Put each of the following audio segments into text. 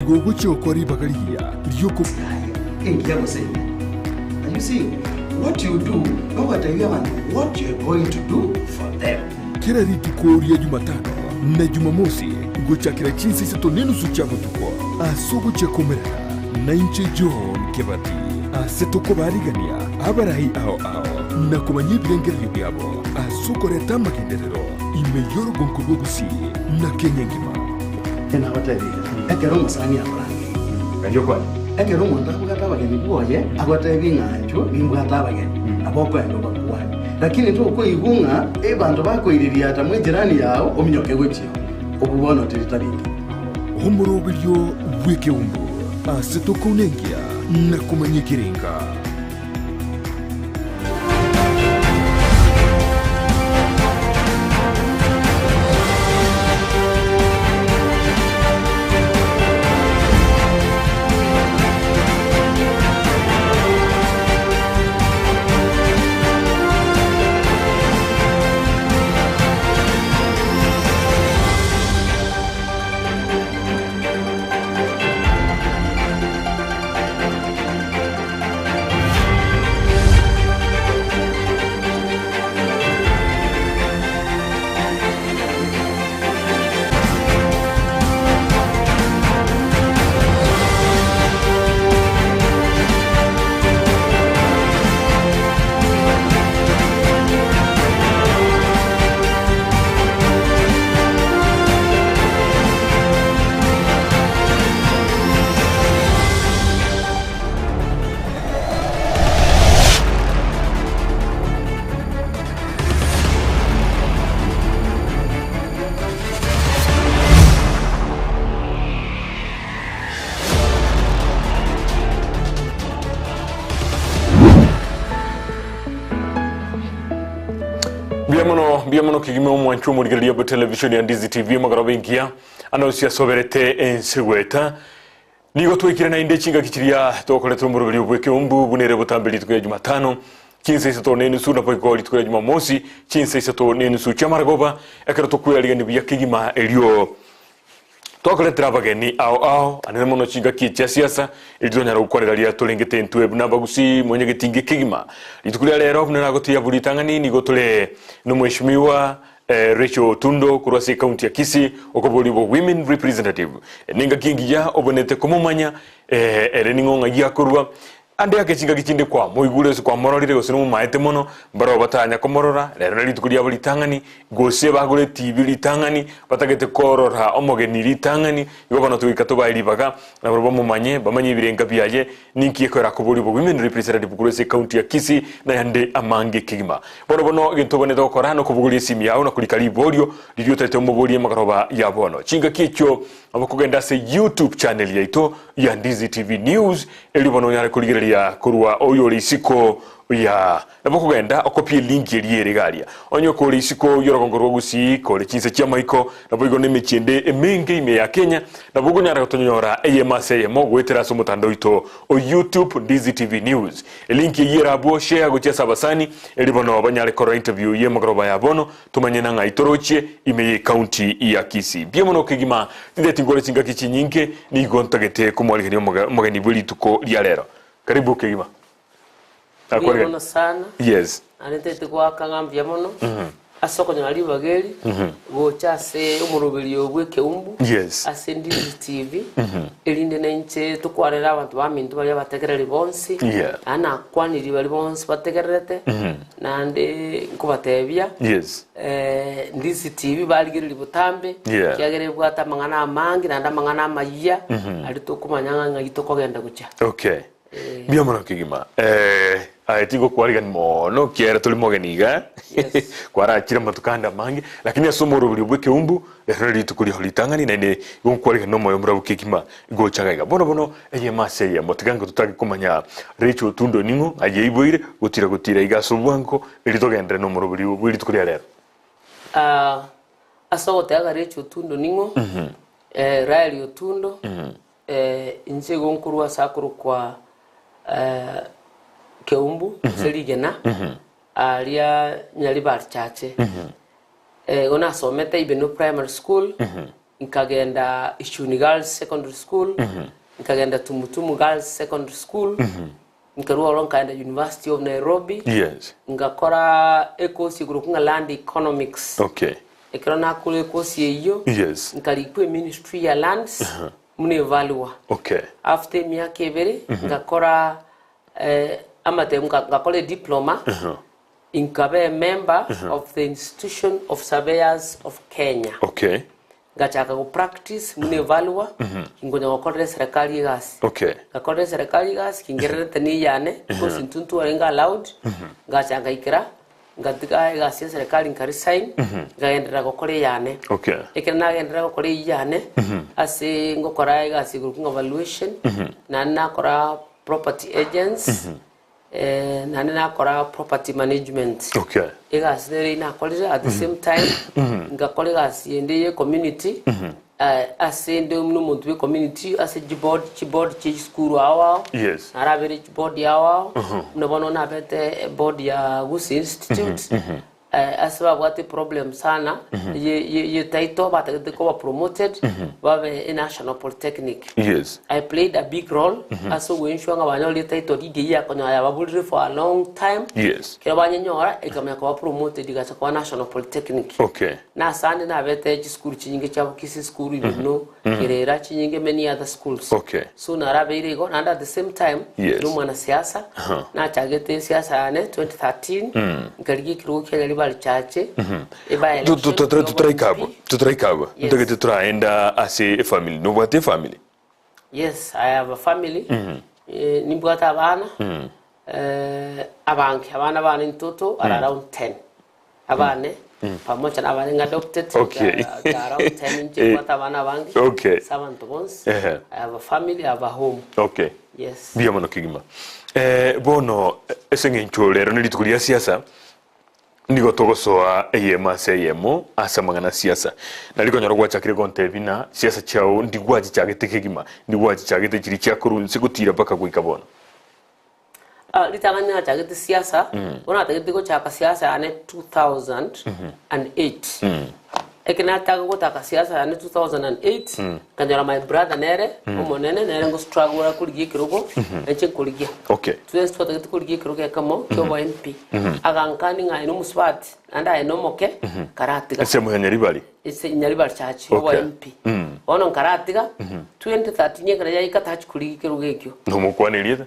Nigo ogochia gokora ribaga rigiya ri'oko. Yaye engiya gose embe. Are you seeing? What you do, nogotebia abanto what you are going to do for them. Kera rituko ria Jumatano na Jumamosi gochakera chinsa isato nenusu chia botuko ase ogochia komerana nainche John Kebati ase tokobarigania abarai ao ao na komanya ebirengererio biabo ase okoreta amagenderero ime y'orogonko rwa Gusii na Kenya engima. Nabatebirie, ekero omosani akorangeirie, ekero omonto abwate abageni bwoye, agotebie ng'a inchuo nimbwate abageni, nabo okoenda obakwane. Lakini tokoigwa ng'a abanto bakoiririata mw'ejirani yao ominyoke gochia oo, obwo bono teri tari engiya. Omoroberio bw'ekeumbu ase tokounenkia na komanya ekerenga. Mbuya mono, mbuya mono kegima omwancho omorigereria bwa television ya Ndizi TV omogoroba engiya anosi asoberete ense gweta Nigo twaikire naende chingaki chiria tokoretera omoroberio bw'ekeumbu buna ere botambe rituko ria Jumatano, chinsa isato na enusu, naboigo rituko ria Jumamosi, chinsa isato na enusu chi'amaragoba, ekero tokwearigania buya kegima erio twakoretera abageni ao ao, anene mono chingaki chia siasa, erio tonyare gokwanera riria torengete intwe buna abagusii mwanyagetinge kegima. Rituko ria rero buna nagotiga buna ritang'ani nigo tore nomweshimiwa Rachel Otundo korwa ase ekaunti ya Kisii okoboria bo Women Representative nengaki engiya obonete komomanya ere ning'o ng'ai akorwa ande ake chingaki chinde kwamoigure gose kwamororire gose nomomaete mono mbarabwo batanya komorora rero ne rituko riabo ritang'ani gose bagore etibi ritang'ani batagete korora omogeni ritang'ani igo bono togoika tobae ribaga nabarabwo bamomanye bamanye ebirenga biaye Ninki gekoera koboria obogima representative korwa ase ecounty ya Kisii nayande amange kegima. Bono bono egento obwenerete gokora nokobogoria esimi yao na korika riborio riria otaete omoborie magoroba ya bono. Chingaki echio nabo okogenda ase YouTube channel yaito ya Ndizi TV News erio bono onyare korigereria korwa oyore isiko ya Nabo okogenda okopie elinki eria ere iga aria. Onye kore isiko y'orogongo rwa Gusii, kore chinse chi'amaiko, naboigo nemechie ende emenge ime ya Kenya, nabo okonyara gotonyora eyemo ase eyemo goetera ase omotandao oito o YouTube Ndizi TV News. Elinki eyio ere abwo, share gochia ase abasani, erio bono banyare korora interview y'emogoroba ya bono, tomanye na ng'ai torochie ime y'ecounty ya Kisii. Mbuya mono kegima, tindeti nkore chingaki chinyinge, nigo ntagete komwarigania omogeni bwe rituko ria rero. Karibu kegima. Mbuya mono sana. Yes. Naende ntagete goaka ng'a mbuya mono ase okonyora ribaga eri gocha ase omoroberio bw'ekeumbu Yes. ase Ndizi TV erinde nainche tokwarere abanto baminto baria abategereri bonsi Yeah. naende nakwanirie baria bonsi bategererete naende nkobatebia Yes. Ndizi TV barigereria botambe Yeah. ekiagera ebwate amang'ana amange naende amang'ana amayia aria tokomanya ng'a ng'ai tokogenda gochia. Okay. Mbuya mono kegima. Eh, aye tigokwarigani mono kiera tori mogeni iga. Yes. Kwarachire amatuko ande amange, lakini ase omorobori bw'ekeumbu, rero nari rituko riao ritang'ani naende igo nkwarigani nomoyo omorabwo kegima gocha iga iga. Bono bono eyemo ase eyemo, tiga nko totake komanya Rachel Otundo ning'o, aye aiboire, gotira gotira iga ase obwango, erio togenderere nomorobori bwe rituko ria rero. Ah, ase ogoteba ng'a Rachel Otundo ning'o, eh, Raeli Otundo, Inche igo nkorwa ase akorokwa Keumbu gose Rigena, aaria Nyaribari Chache. Igo nasomete Ibeno Primary School, Nkagenda Ichuni Girls Secondary School, nkagenda Tumutumu Girls Secondary School, nkarua ororo nkaenda University of Nairobi, ngakora ekosi ekorokwa ng'a Land Economics. Ekero nakora ekosi eyio, nkarikwa eministry ya Lands buna evaluer. After emiaka ebere, ngakora amatemu ngakora ediploma, Inkaba a member of the Institution of Surveyors of Kenya. Ngachaka go practice buna evaluer, nkonya gokorera eserekari egasi. Ngakorera eserekari egasi, kingererete na eyane, because intwe ntwarenge allowed, ngacha ngaikera, ngatiga egasi ya eserekari nka resign, nkagenderera gokora eyane. Ekero nagenderera gokora eyio yane, ase ngokora egasi igoro ng'a valuation, naende nakora property agents, Naende nakora property management. Egasi nere eyio nakorire at the same time ngakora egasi ende ye community ase inde buna omonto bwe community ase chiboard chiboard chia chisukuru ao ao narabeire chiboard ao ao buna bono nabete eboard ya Gusii Institute Ase babwate problem sana ye ye ye title batagete koba promoted babe e national polytechnic. I played a big role ase ogoensure ng'a banyorire title deed eyio yakonyora yababurire for a long time. Ekero banyenyora ekamanya koba promoted egacha koba national polytechnic. Na ase ande nabete chisukuru chinyinge chia Kisii school Ibeno, Kerera chinyinge many other schools. So narabeire igo naende at the same time ndi omwanasiasa nachagete esiasa yane 2013 nkarigia ekerogo kia Nyaribari Church eba election Totaraika abwo, totaraika abwo, ntagete toraenda ase efamily, nobwate efamily? Yes, I have a family. Nimbwate abana abange, abana bane in total are around 10. Abane pamoja na abare adopted they are around 10 inche mbwate abana abange ase abanto bonsi. I have a family, I have a home. Yes. Mbuya mono kegima. Bono ase eng'encho rero ne rituko ria siasa, nigo togosoa eyemo ase eyemo ase amang'ana a siasa. Nari konyora gwachakire gontebia ng'a siasa chiao ndigwachichagete kegima, ndigwachichagete chiria chiakorwa inse gotira mpaka goika bono. Ritang'ani nachagete siasa, bono natagete gochaka siasa yane 2008. Ekero nataka gotaka siasa yane 2008, nkanyora my brother nere omonene nere ngo struggle are korigia ekerogo, nainche nkorigia. Twensi twatagete korigia ekerogo ekemo kia obo MP. Agankania ng'a aye nomosubati, naende aye nomoke, karatiga. Ensemo ya Nyaribari. Ase Nyaribari Church, obo MP. Bono nkaratiga, 2013 ekero yaika tachi korigia ekerogo ekio. Nomokwana erieta?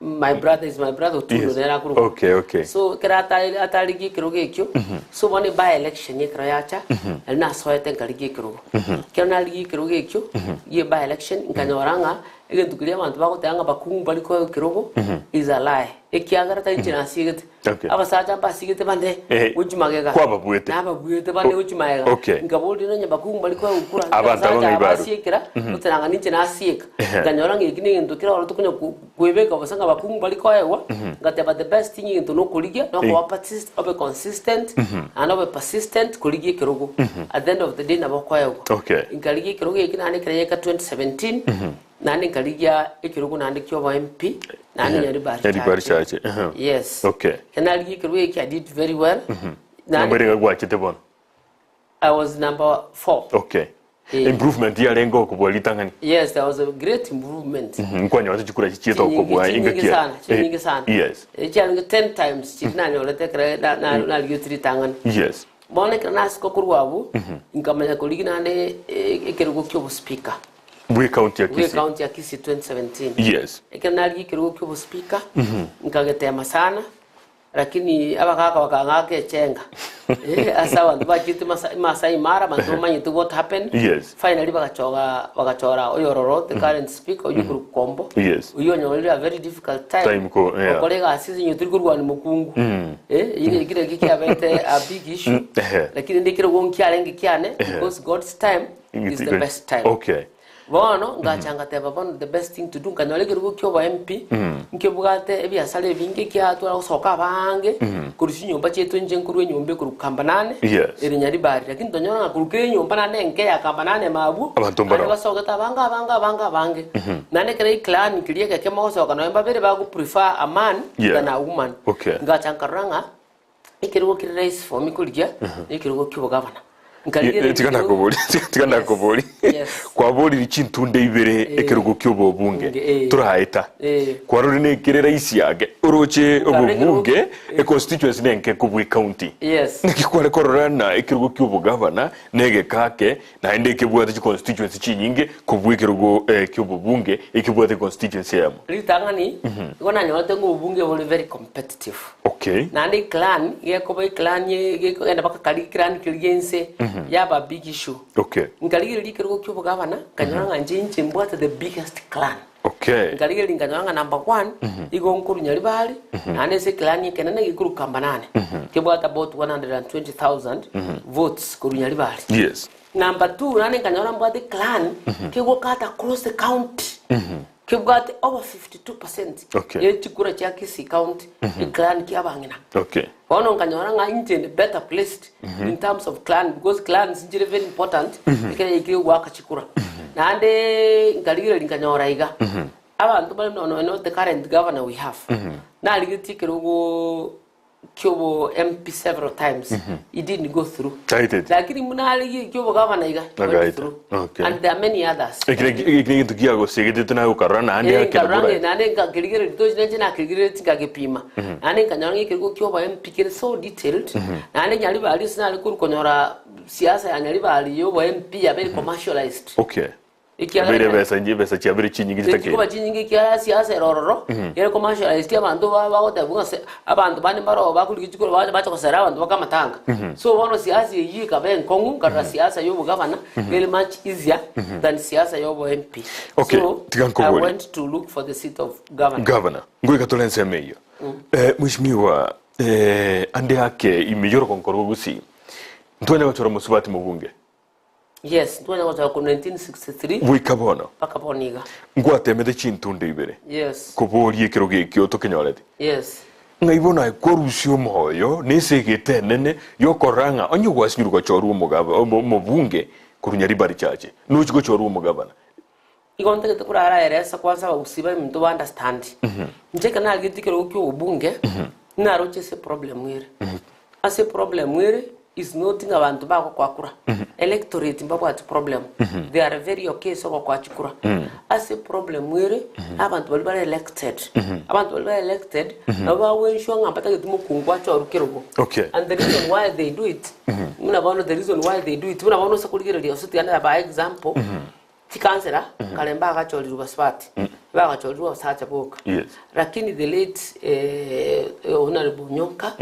My brother is my brother Otundo nere akorokwa. So ekero atarigia ekerogo ekio, so bono by election ekero yacha, nari nasoete nkarigia ekerogo. Ekero narigia ekerogo ekio, gie by election, nkanyora ng'a egento keria abanto bagoteba ng'a bakungu mbari koegwa ekerogo is a lie. Ekiagera tari inche nasiegete. Abasacha mbasigete bande gochia magega. Kwababuete. Nababuete bande gochia magega. Nkaboria nonya bakungu mbari koegwa kura, Abanto aba abasacha ng'ai aba barwe? basiekera, gotenanga ninche nasieka. Nkanyora ng'a eki negento kere oro tokonya kwebeka bosa ng'a bakungu mbari koegwa, ngateba the best thing egento nokorigia, nokoba persist, obe consistent, naende obe persistent korigia ekerogo. At the end of the day nabo okoegwa. Nkarigia ekerogo eki naende ekero yaika 2017, Naende nkarigia ekerogo naende ki'obo MP, naende Nyaribari Nyaribari Church. Church, ehe. Yes. Ekero narigia ekerogo eki I did very well. Naende Namba ere iga gwachete bono? I was number four. Improvement yarenge okobua ritang'ani? Yes, there was a great improvement. Nkwanyorete chikura chichiete Chinyinge, okobua chinyinge engaki ya- sana, chinyinge sana. Echiarenge 10 times chiria nanyorete ekero narigetie ritang'ani. Bono ekero nasika korwa abwo, nkamanya korigia naende ekerogo ki'obospeaker. Bw'ecounty ya Kisii. Bw'ecounty ya Kisii 2017. Ekero narigia ekerogo ki'obospeaker, nkagetema sana, lakini abagaka bakang'aka echenga. Ase abanto bachiete Masai Mara, abanto bamanyete what happened. Finally bagachoga bagachora oyororo, the current speaker, oyio okorwa Kombo. Oyio onyorire a very difficult time, Time ko, yeah. gokora egasi ase eng'encho tori korwania mokungu. Ere ekero ekio kiabete a big issue, lakini rende ekerogo nkiarenge kiane, because God's time is the best time. Bono ngacha ngateba bono the best thing to do nkanyora ekerogo kia obo MP nkebwate ebiasara ebinge ekiagera gosoka abange korwa chinyomba chiaito inche nkorwa enyomba ekorwa Kambanane ere Nyaribari lakini tonyora ng'a korwa kera enyomba naende enke ya Kambanane ime abwo Abanto mbaroo. naende basogete abange abange abange abange. Naende ekero eclan keria egekemo gosoka nonye mbabere bago prefer a man than a woman. Ngacha nkarora ng'a ekerogo kere rahisi for me korigia nekerogo kia obogavana. Nkarigereria Tiga nakobori, tiga Yes. nakobori. Yes. Kwaborire chintunde ibere ekerogo ki'obobunge. Bunge, eh. Toraeta. Eh. Kwarorire nekere rahisi ake. Oroche Nkarora ekerogo- obobunge, econstituency nenke kobua ecounty. Yes. Naki kware korora na ekerogo ki'obogavana na egekake naende ekebwate chiconstituency chinyinge kobua ekerogo ki'obobunge ekebwate econstituency eyemo. Ritang'ani, igo nanyorete ng'a obobunge bore very competitive. Okay. Naende eclan, gekoba eclan gekogenda mpaka kari eclan keria gia inse, yaba big issue. Okay. Nkarigereria ekerogo kia obogavana, nkanyora ng'a inche inche mbwate the biggest clan. Okay. Nkarigereria nkanyora ng'a number one, igo nkorwa Nyaribari, naende ase eclan ekenene gekorwa Kambanane, kebwate about 120,000 votes korwa Nyaribari. Yes. Number two, naende nkanyora mbwate eclan kegokata across the county, kebwate over 52% Okay. ye chikura chia Kisii County, eclan kia abang'ina. Okay. Bono nkanyora ng'a inche ndi better placed in terms of clan because clans nchire very important ekero yaikire goaka chikura. Naende nkarigereria nkanyora iga, abanto bare nonya nonya the current governor we have, narigetie ekerogo kiobo MP several times he didn't go through. Taetete. Lakini buna arigie kiobo governor iga he went Agaeta. through. Okay. And there are many others. Ekero eki negento kiagosegetete naye okarora naende Eh, akende nkarora bora. ng'a naende nkakerigereria tochi nainche nakerigereretie nkagepima naende nkanyora ng'a ekerogo kiobo MP kere so detailed naende Nyaribari ase nare korwa konyora siasa ya Nyaribari ya obo MP yabeire commercialized. Okay. Ekiagera Yabeire ekero- ebesa inche ebesa chiabeire chinyinge Chikoba chitakeire. chinyinge ekiagera siasa ere ororo, ere commercialized abanto ba- bagoteba ng'a ase abanto bande mbaro bakorigia chikura bacha bacha gosera abanto baka amatanga. So bono siasa eyio ekaba enkong'u nkarora siasa ya obogavana ere much easier than siasa ya obo MP. Okay, So, tiga I nkoborie. went to look for the seat of governor. Governor, ngoika tore ensemo eyio. Eh, Mheshimiwa, eh, ande ake ime y'orogongo rwa Gusii, ntwanya gochora omosubati mobunge. Yes, ntwanya gochaka korwa 1963 Goika bono, mpaka bono iga. ngwatemete chintunde ibere Yes. koboria ekerogo ekio tokenyoreti. Yes. Ng'ai bono aye kwarusia omoyo na esegete enene y'okorora ng'a onye gwasinyirwe gochorwa omogaba omobunge korwa Nyaribari Church, nochie gochorwa omogabana. Igo ntagete korara eresa kwanza abagusii baminto ba understand. Inche ekero narigetie ekerogo kia obobunge, naroche ase eproblem ere. Ase eproblem ere is not ng'a abanto bagokoa kura, electorate mbabwati problem, they are very okay ase ogokoa chikura. Ase eproblem ere, na abanto baria bare elected, abanto baria bare elected, nabo bagoensure ng'a mbatageti mokungu achorwe kerogo. Okay. And the reason why they do it, buna bono the reason why they do it, buna bono ase korigereria gose tiga nabaa example, Chikansela kare mbagachorirwe basubati, bagachorirwe abasacha boka. Yes. Lakini the late eh, Honorable Onyonka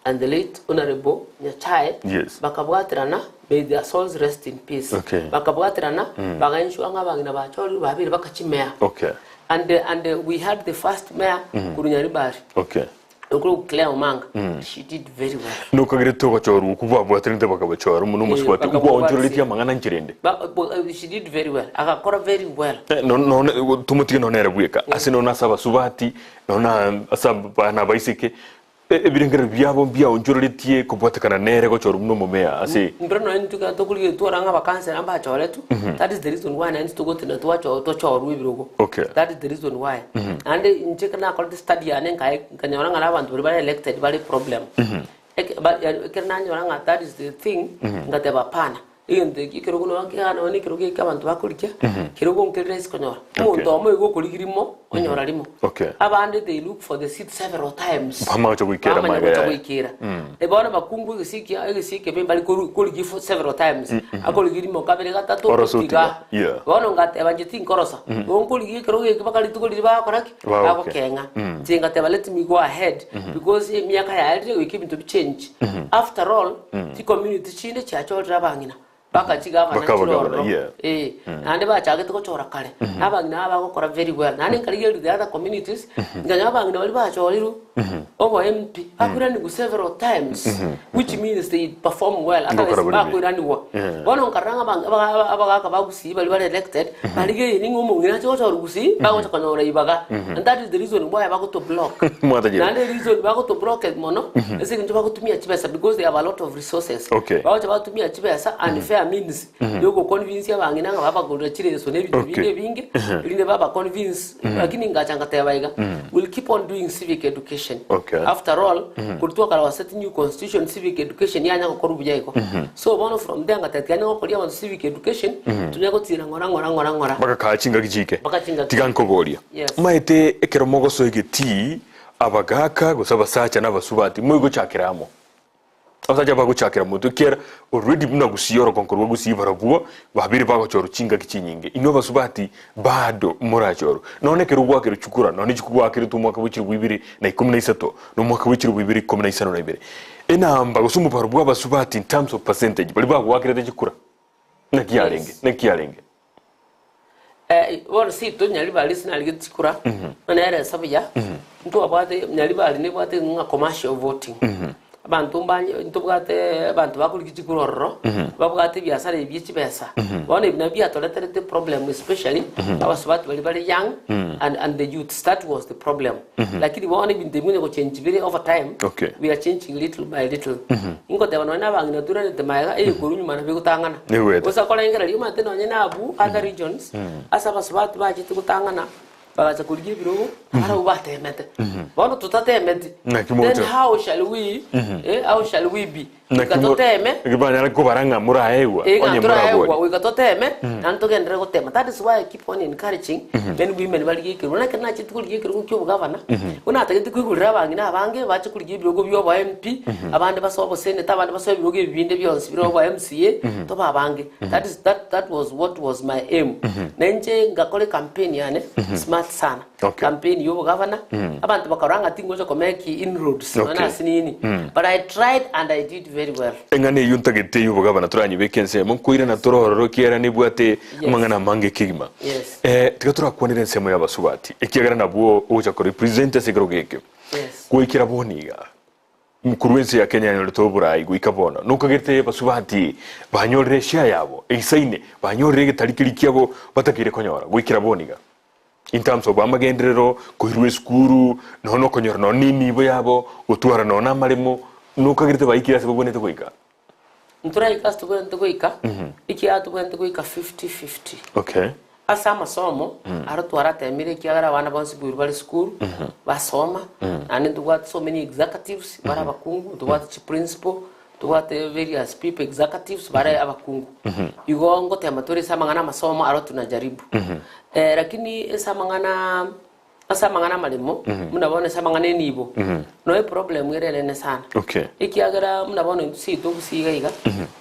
and the late Honorable Nyachae Yes. bakabwaterana, may their souls rest in peace. Okay. Bakabwaterana bagaensure ng'a abang'ina bachorirwe babere bakachimea. Okay. And, and we had the first mayor korwa Nyaribari. Okay. Okorokwa Claire Omanga, she did very well. Nokagerete ogochorwa okwo babwatanete bakabachora mono omosubati, Eh, okwaonchoreretie amang'ana nchera ende. Ba- bo- eh, she did very well, agakora very well. Eh, no- none tomotige nonye ere bweka ase nonye ase abasubati nonye ase abana abaiseke e- ebirengererio biabo mbiaonchoreretie kobwatekana nere gochorwa buna omomea ase Mbere nonye intwe ekero tokorigia twara ng'a abakansela mbachoretwe, that is the reason why naende togotenena twacho tochorwe ebirogo. Okay. That is the reason why. Naende inche ekero nakorete study yane nkae nkanyora ng'a na abanto baria bare elected bare problem. Eke ba yaani ekero nanyora ng'a that is the thing, ngateba hapana, egento eki ekerogo nonye kiagana nonye na ekerogo eke abanto bakorigia, kerogo nkeri rahisi konyora. Omonto omo igo okorigia rimo, onyora rimo. Okay. Abande they look for the seat several times. Bamanya gocha goikera Bamanya magega gocha yaye. goikera. Eh, bono abakungu egesi ekia egesi ekebe mbari koru korigia for several times. Akorigia rimo kabere gatato Orosa otiga. otiga, yeah. Bono ngateba inche tinkorosa. Igo nkorigia ekero geke mpaka rituko riria bagokora ki? Bagoke. Bagokeng'a. Inche ngateba let me go ahead because emiaka yaerire goika ebinto bichange. After all, chicommunity chinde chiachorire abang'ina. Bakachiga abana Bakaba chire gavana, ororo. yeah. Eh, naende bachagete gochora kare, na abang'ina aba bagokora very well. Naende nkarigereria the other communities, nkanyora abang'ina baria bachorirwe obo MP, bakoiranigwa several times, which means they perform well, Ngokora otherwise bore buya. bakoiranigwa. Yeah. Bono nkarora ng'a abang- aba- abagaka ba Gusii baria bare elected, barigereria ning'o omong'ina ache gochorwa Gusii, bagocha konyora ibaga. And that is the reason why bagoto block. Mwatagete. Naende reason bagoto block mono, ase eng'encho bagotumia chibesa because they have a lot of resources. Okay. Bagocha batumia chibesa unfairly. a means yogoconvince abang'ina ng'a babagorera chireso na ebinto binde ebinge, erinde babaconvince, lakini ngacha ngateba iga, we'll keep on doing civic education. After all, korwa twakaroseti new constitution, civic education yanya gokorwa buya igo. So bono from there ngateba tiga nigokoria abanto civic education, tonyare gotira ng'ora ng'ora ng'ora ng'ora. Bagakaa chingaki chike. Mpaka chingaki Tiga nkoboria. Yes. Omanyete ekero mogosoa egetii, abagaaka gose abasacha na abasubati moigochakera amo. Abasacha bagochakera motwe ekiagera already buna gusii orogongo rwa gusii barabwo babere bagochorwa chingaki chinyinge. Inwe abasubati bado morachorwe. Nonya ekero gwakerwe chikura, nonya chikura gwakeretwe omwaka bwe chilifu ibere na ikomi na isato, na omwaka bwe chilifu ibere ikomi na isano na ibere. Enamba gose omobaro bwa abasubati in terms of percentage baria bagoakerete chikura naki yarenge? Yes. Naki yarenge? Eh, bono seito Nyaribari ase narigete chikura, nere ase buya, ntwabwate Nyaribari nebwate ng'a commercial voting. Abanto mbanye ntobwate abanto bakorigia chikura ororo, babwate ebiasara ebi bie chibesa. Bono ebi nabio biatoreterete problem especially abasubati baria bare young and and the youths, that was the problem. Lakini bono ebinto ebi onye gochange bire over time, we are changing little by little. Ingoteba nonye na abang'ina toiranete magega, eye korwa nyuma nabo egotang'ana. Nigoeta. Gose korengereria omanyete nonye na abwo other regions, ase abasubati bachete gotang'ana, bagacha korigia ebirogo, barabwo batemete. Bono totatemeti, Naki then mogocha- how shall we, eh, how shall we be? Naki Goika mo- toteme, Naki banyare kobara ng'a moraegwa, Eh, ng'a onye toraegwa, morabori. goika toteme, naende togenderere gotema. That is why I keep on encouraging men women barigie ekerogo. Naki nachete korigia ekerogo kia obogavana, buna natagete koigorera abang'ina abange bache korigia ebirogo bia obo MP, abande basoe oboseneta, abande basoe ebirogo ebi binde bionsi bire obo MCA, tobe abange. That is that that was what was my aim. Na inche ngakora ecampaign yane smart sana. Campaign ya obogavana, abanto bakarora ng'a tingocha komake inroads nonya Okay. ase nini, but I tried and I did very well. Eng'ana eyio ntagete y'obogavana toranyebeke ensemo, nkoirana tore ororo ekiagera nebwate amang'ana amange kegima. Yes. Eh, tiga torakwanere ensemo y'abasubati, ekiagera nabwo ogocha korepresent ase ekerogo eke. Yes. Goikera bono iga, Korwa ense ya Kenya yanyorete oborai goika bono, nokagete abasubati banyorire eshare yabo eisaine, banyorire egetari keria kiabo batakeire konyora goikera bono iga. In terms of amagenderero, koirwa esukuru, nonya nokonyora nonya na enibo yabo, gotwara nonya na amaremo, nokagerete baikire ase babwenerete goika. Ntoraike ase tobwenerete goika, ekiagera tobwenerete goika fifty fifty. Okay. Ase amasomo, aro twaratemire ekiagera abana bonsi boirwe bare sukuru, basoma, naende ntobwate so many executives bare abakungu, ntobwate chiprincipal, ntobwate various people executives bare abakungu. Igo ngotema tore ase amang'ana amasomo aro tunajaribu. Lakini ase amang'ana ase amang'ana amaremo, buna bono ase amang'ana enibo, noe eproblem ere enene sana. Okay. Ekiagera buna bono intwe seito gusii iga iga,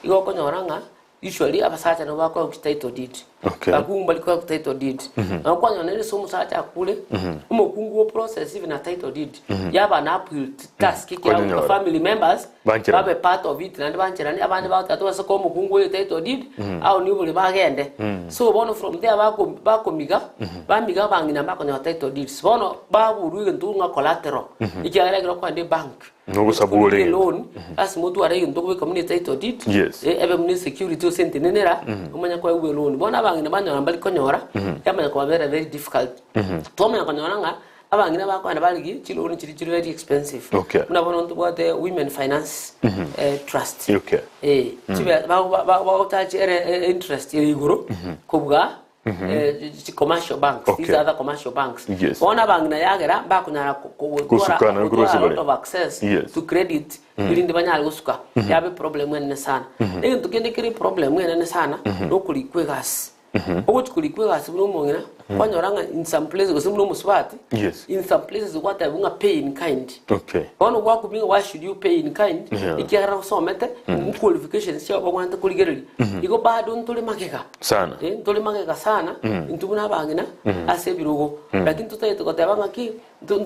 igo okonyora ng'a Usually abasacha nabo bakoegwa chi-title deed. Okay. Abakungu mbari koegwa title deed. Nabo kwanyora nere ase omosacha akure, omokungu o process even a title deed, yaba an uphill task ekiagera Konyonyora. family members Bancherane. babe part of it naende bancherane, abande bagoteba tobase koa omokungu oyo title deed, aonie obore bagende. So bono from there bako bakomiga, bamiga abang'ina mbakonyora title deeds. Bono baburwa egento ng'a collateral, ekiagera ekero okogenda ebank, Nogosabwa ore Korwa egento. loan, lasima otware egento okobeka buna etitle deed, Yes. ebe buna esecurity ase entenenera, omanye koegwa eloan. Bono abang'ina banyora mbari konyora, yamanya kobabera very difficult. Twamanya konyora ng'a abang'ina bakogenda barigia chiloan chiria chire very expensive. Okay. Buna bono ntobwate women finance trust. Okay. Eh, chibe bagochachi ere interest ere igoro kobua eh, commercial banks Okay. these other commercial banks Yes. bono abang'ina yagera mbakonyara Gosuka na gotwara a lot grocery. of access Yes. to credit erinde banyare gosuka yabe problem enene sana egento kende kere problem enene sana nokorikwa egasi ogochi korikwa egasi buna omong'ina kwanyora ng'a in some places gose buna omosubati Yes. in some places gwatebiwa ng'a pay in kind Okay. Bono gwakumia ng'a why should you pay in kind Yeah. ekiagera osomete qualifications chiao bagwenerete korigereria igo bado ntore magega Sana. Eh, ntore magega sana intwe buna abang'ina ase ebirogo lakini totagete goteba ng'aki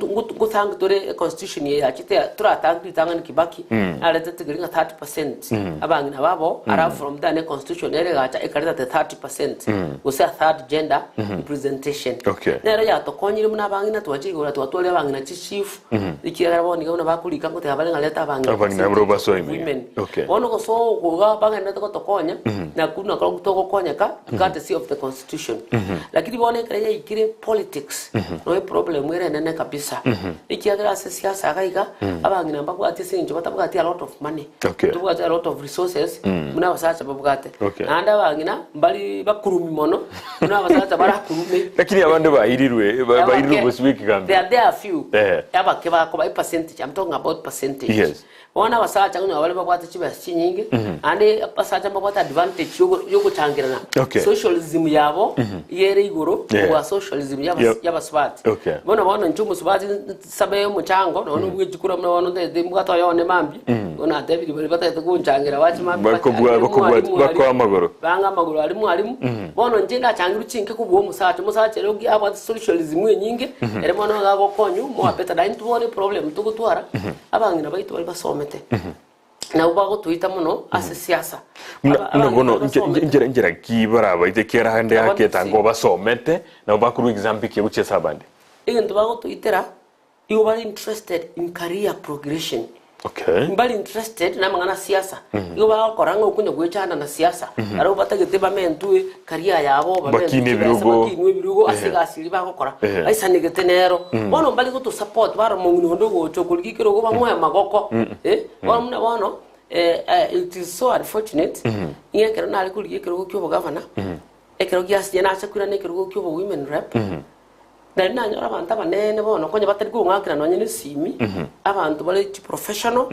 ngothank tore econstitution eye yachete torathank ritang'ani Kibaki naretete keri ng'a 30% abang'ina babo ara from there ne constitution ere egacha ekareta the 30% gose a third gender representation. representation. Okay. Nero yatokonyire buna abang'ina twachire igoro twatwarire abang'ina chichief, ekiagera bono iga buna bakorika ngoteba bare ng'a reta abang'ina Abang'ina abwo percentage basoe of ime. women. Okay. Bono gosoa oko iga bagenderete gotokonya, nakwo nako togokonyeka courtesy of the constitution. Lakini bono ekero yaikire politics, noe problem ere enene kabisa. Ekiagera ase siasa iga iga, abang'ina mbabwati ase eng'encho batabwati a lot of money. Okay. Tobwate a lot of resources buna abasacha babwate. Okay. Naende abang'ina mbari bakurumi mono buna abasacha barakurume. Lakini abande bairirwe ba- bairirwe Abake, bosio bw'ekigambi. There, there are few. Eh. Abake bakoba percentage. I'm talking about percentage. Yes. Bono abasacha onye bare babwate chibesa chinyinge, naende abasacha mbabwate advantage yogo- yogochangerana. Okay. Socialism yabo yere igoro Yeah. kobua socialism yabas- Yep. yabasubati. Okay. Bono bono inche omosubati nsabe omochango nonya obwechikura buna bono ntaete mbwate oyone mambia, bono natebirie baria bataete gonchangera bache mambia Bakobua- bachangere bakobua- mwalimu aria. bakoa amagoro. Bang'a amagoro aria mwalimu, bono inche ndachangirwe chinke kobua omosacha, omosacha ere oki abwate socialism enyinge, ere bono iga agokonywa more better. Naende intwe bono eproblem togotwara, abang'ina baito baria basomete, nabwo bagotoita mono ase siasa. Buna Aba- buna abang'ina bono baria nche- basomete. nchera nchera ki barabaite kera ande Abana aketa si. ngo basomete nabo bakorwa example ki gochia ase abande. Egento bagotoitera, igo bare interested in career progression. Okay. Mbari interested namang'ana a siasa. Igo bagokora ng'a okonya goechanda na siasa. Barabwo batagete bamentwe career yabo, bamentwe Bakine chibesa, ebirogo. bakinwe ebirogo ase Ehe. egasi eria bagokora. Ehe. Baisanegete nero. Bono mbari gotosupport bare omong'ina onde ogocha okorigia ekerogo bamoe amagoko. Eh, bono buna bono, eh, eh, it is so unfortunate, ng'a ekero nare korigia ekerogo kia obogavana, ekero giasinye nacha koirana ekerogo kia obo women rep, Nari nanyora abanto abanene bono konya batari kong'akera nonye nesimi, abanto bare chiprofessional,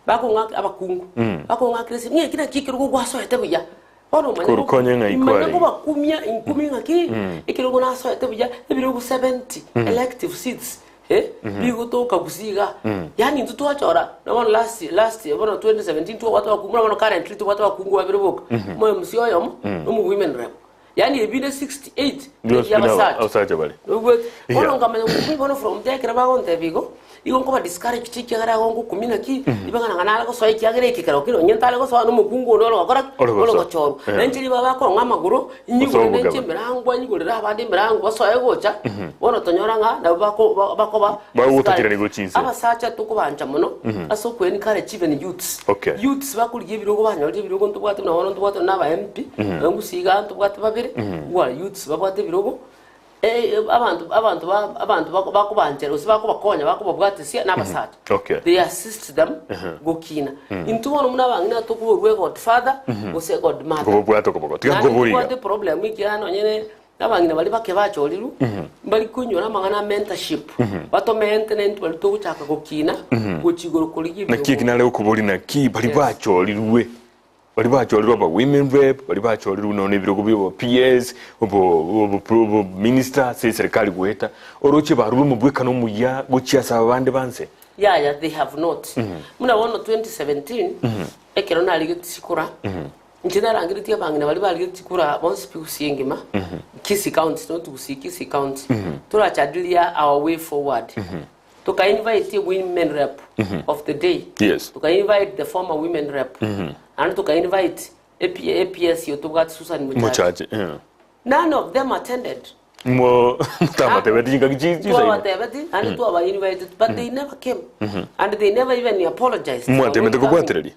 bakong'akera abakungu, bakong'akera esimi, ng'a eki naki ekerogo gwasoete buya. Bono omanye Korwa konya ng'ai manye kwarenge. kobakumia inkumie ng'aki, ekerogo nasoete buya, ebirogo 70 elective seats eh, bigotoka gusii igaa. Yaani intwe twachora, na bono last last year bono 2017 twabwate abakungu, buna bono currently tobwate abakungu babere boka, omo MC oyomo, na omo women rep. Yaani ebinde 68 Bionsi ebi buna abasacha. abasacha bare. Oigwete? Yeah. Bono nkamanya ngokumi bono from there ekero bagontebia igo, igo nkoba discouraged ekiagera igo ngokumia naki, ribaga nanga nare gosoa ekiagera eke ekero kere onye ntare gosoa na omokungu onde ore gokora ki? Ore Ore gosoa. gochorwa. Yeah. Na inche ribaga bakong'a amagoro, Gosoa inyigore nenche obogaba. emerango anyigorere abande emerango basoe gocha, bono tonyora ng'a nabo bako ba- bakoba Bagogotakera discouraged. nigo chinse. Abasacha tokobancha mono, ase oko encourage even youths. Okay. Youths bakorigia ebirogo banyorire ebirogo ntobwate buna bono ntobwate buna aba MP, nonye gusii igaa ntobwate babere, igwa youths babwate ebirogo, abanto abanto ba abanto bako bakobanchera gose bakobakonya bakobabwatesia na abasacha. Okay. They assist them gokina. Intwe bono buna abang'ina tokoborwa egodfather gose egodmother. Kobabwata okoboko. Tiga Naende nkobori iga. ntobwate problem ekiagera nonye ne Abang'ina baria bake bachorirwe, mbari konyora amang'ana a mentorship, batomente na intwe baria togochaka gokina gochia igoro korigia Naki eki ebirogo. nare gokoboria naki baria Yes. bachorirwe, baria bachorirwe aba women rep, baria bachorirwe nonya ebirogo bia obo PS, obo obo obo minister ase eserikali goeta, oroche barure omobwekano omuya gochia ase abande banse? Yaya they have not. Buna bono 2017, ekero narigetie chikura, Inche narangeretie abang'ina baria barigetie chikura bonsi pi Gusii engima, Kisii County, not Gusii, Kisii County, torachadilia our way forward. Toka invite a women rep of the day. Yes. Toka invite the former women rep. Naende toka invite AP, APS tobwate Susan Muchache. Mochache. eh. None of them attended. Mo mutabatebeti chingaki chi chisaino. Twabatebeti naende twaba invited but they never came. And they never even apologized. Mwatemete kobwatereria.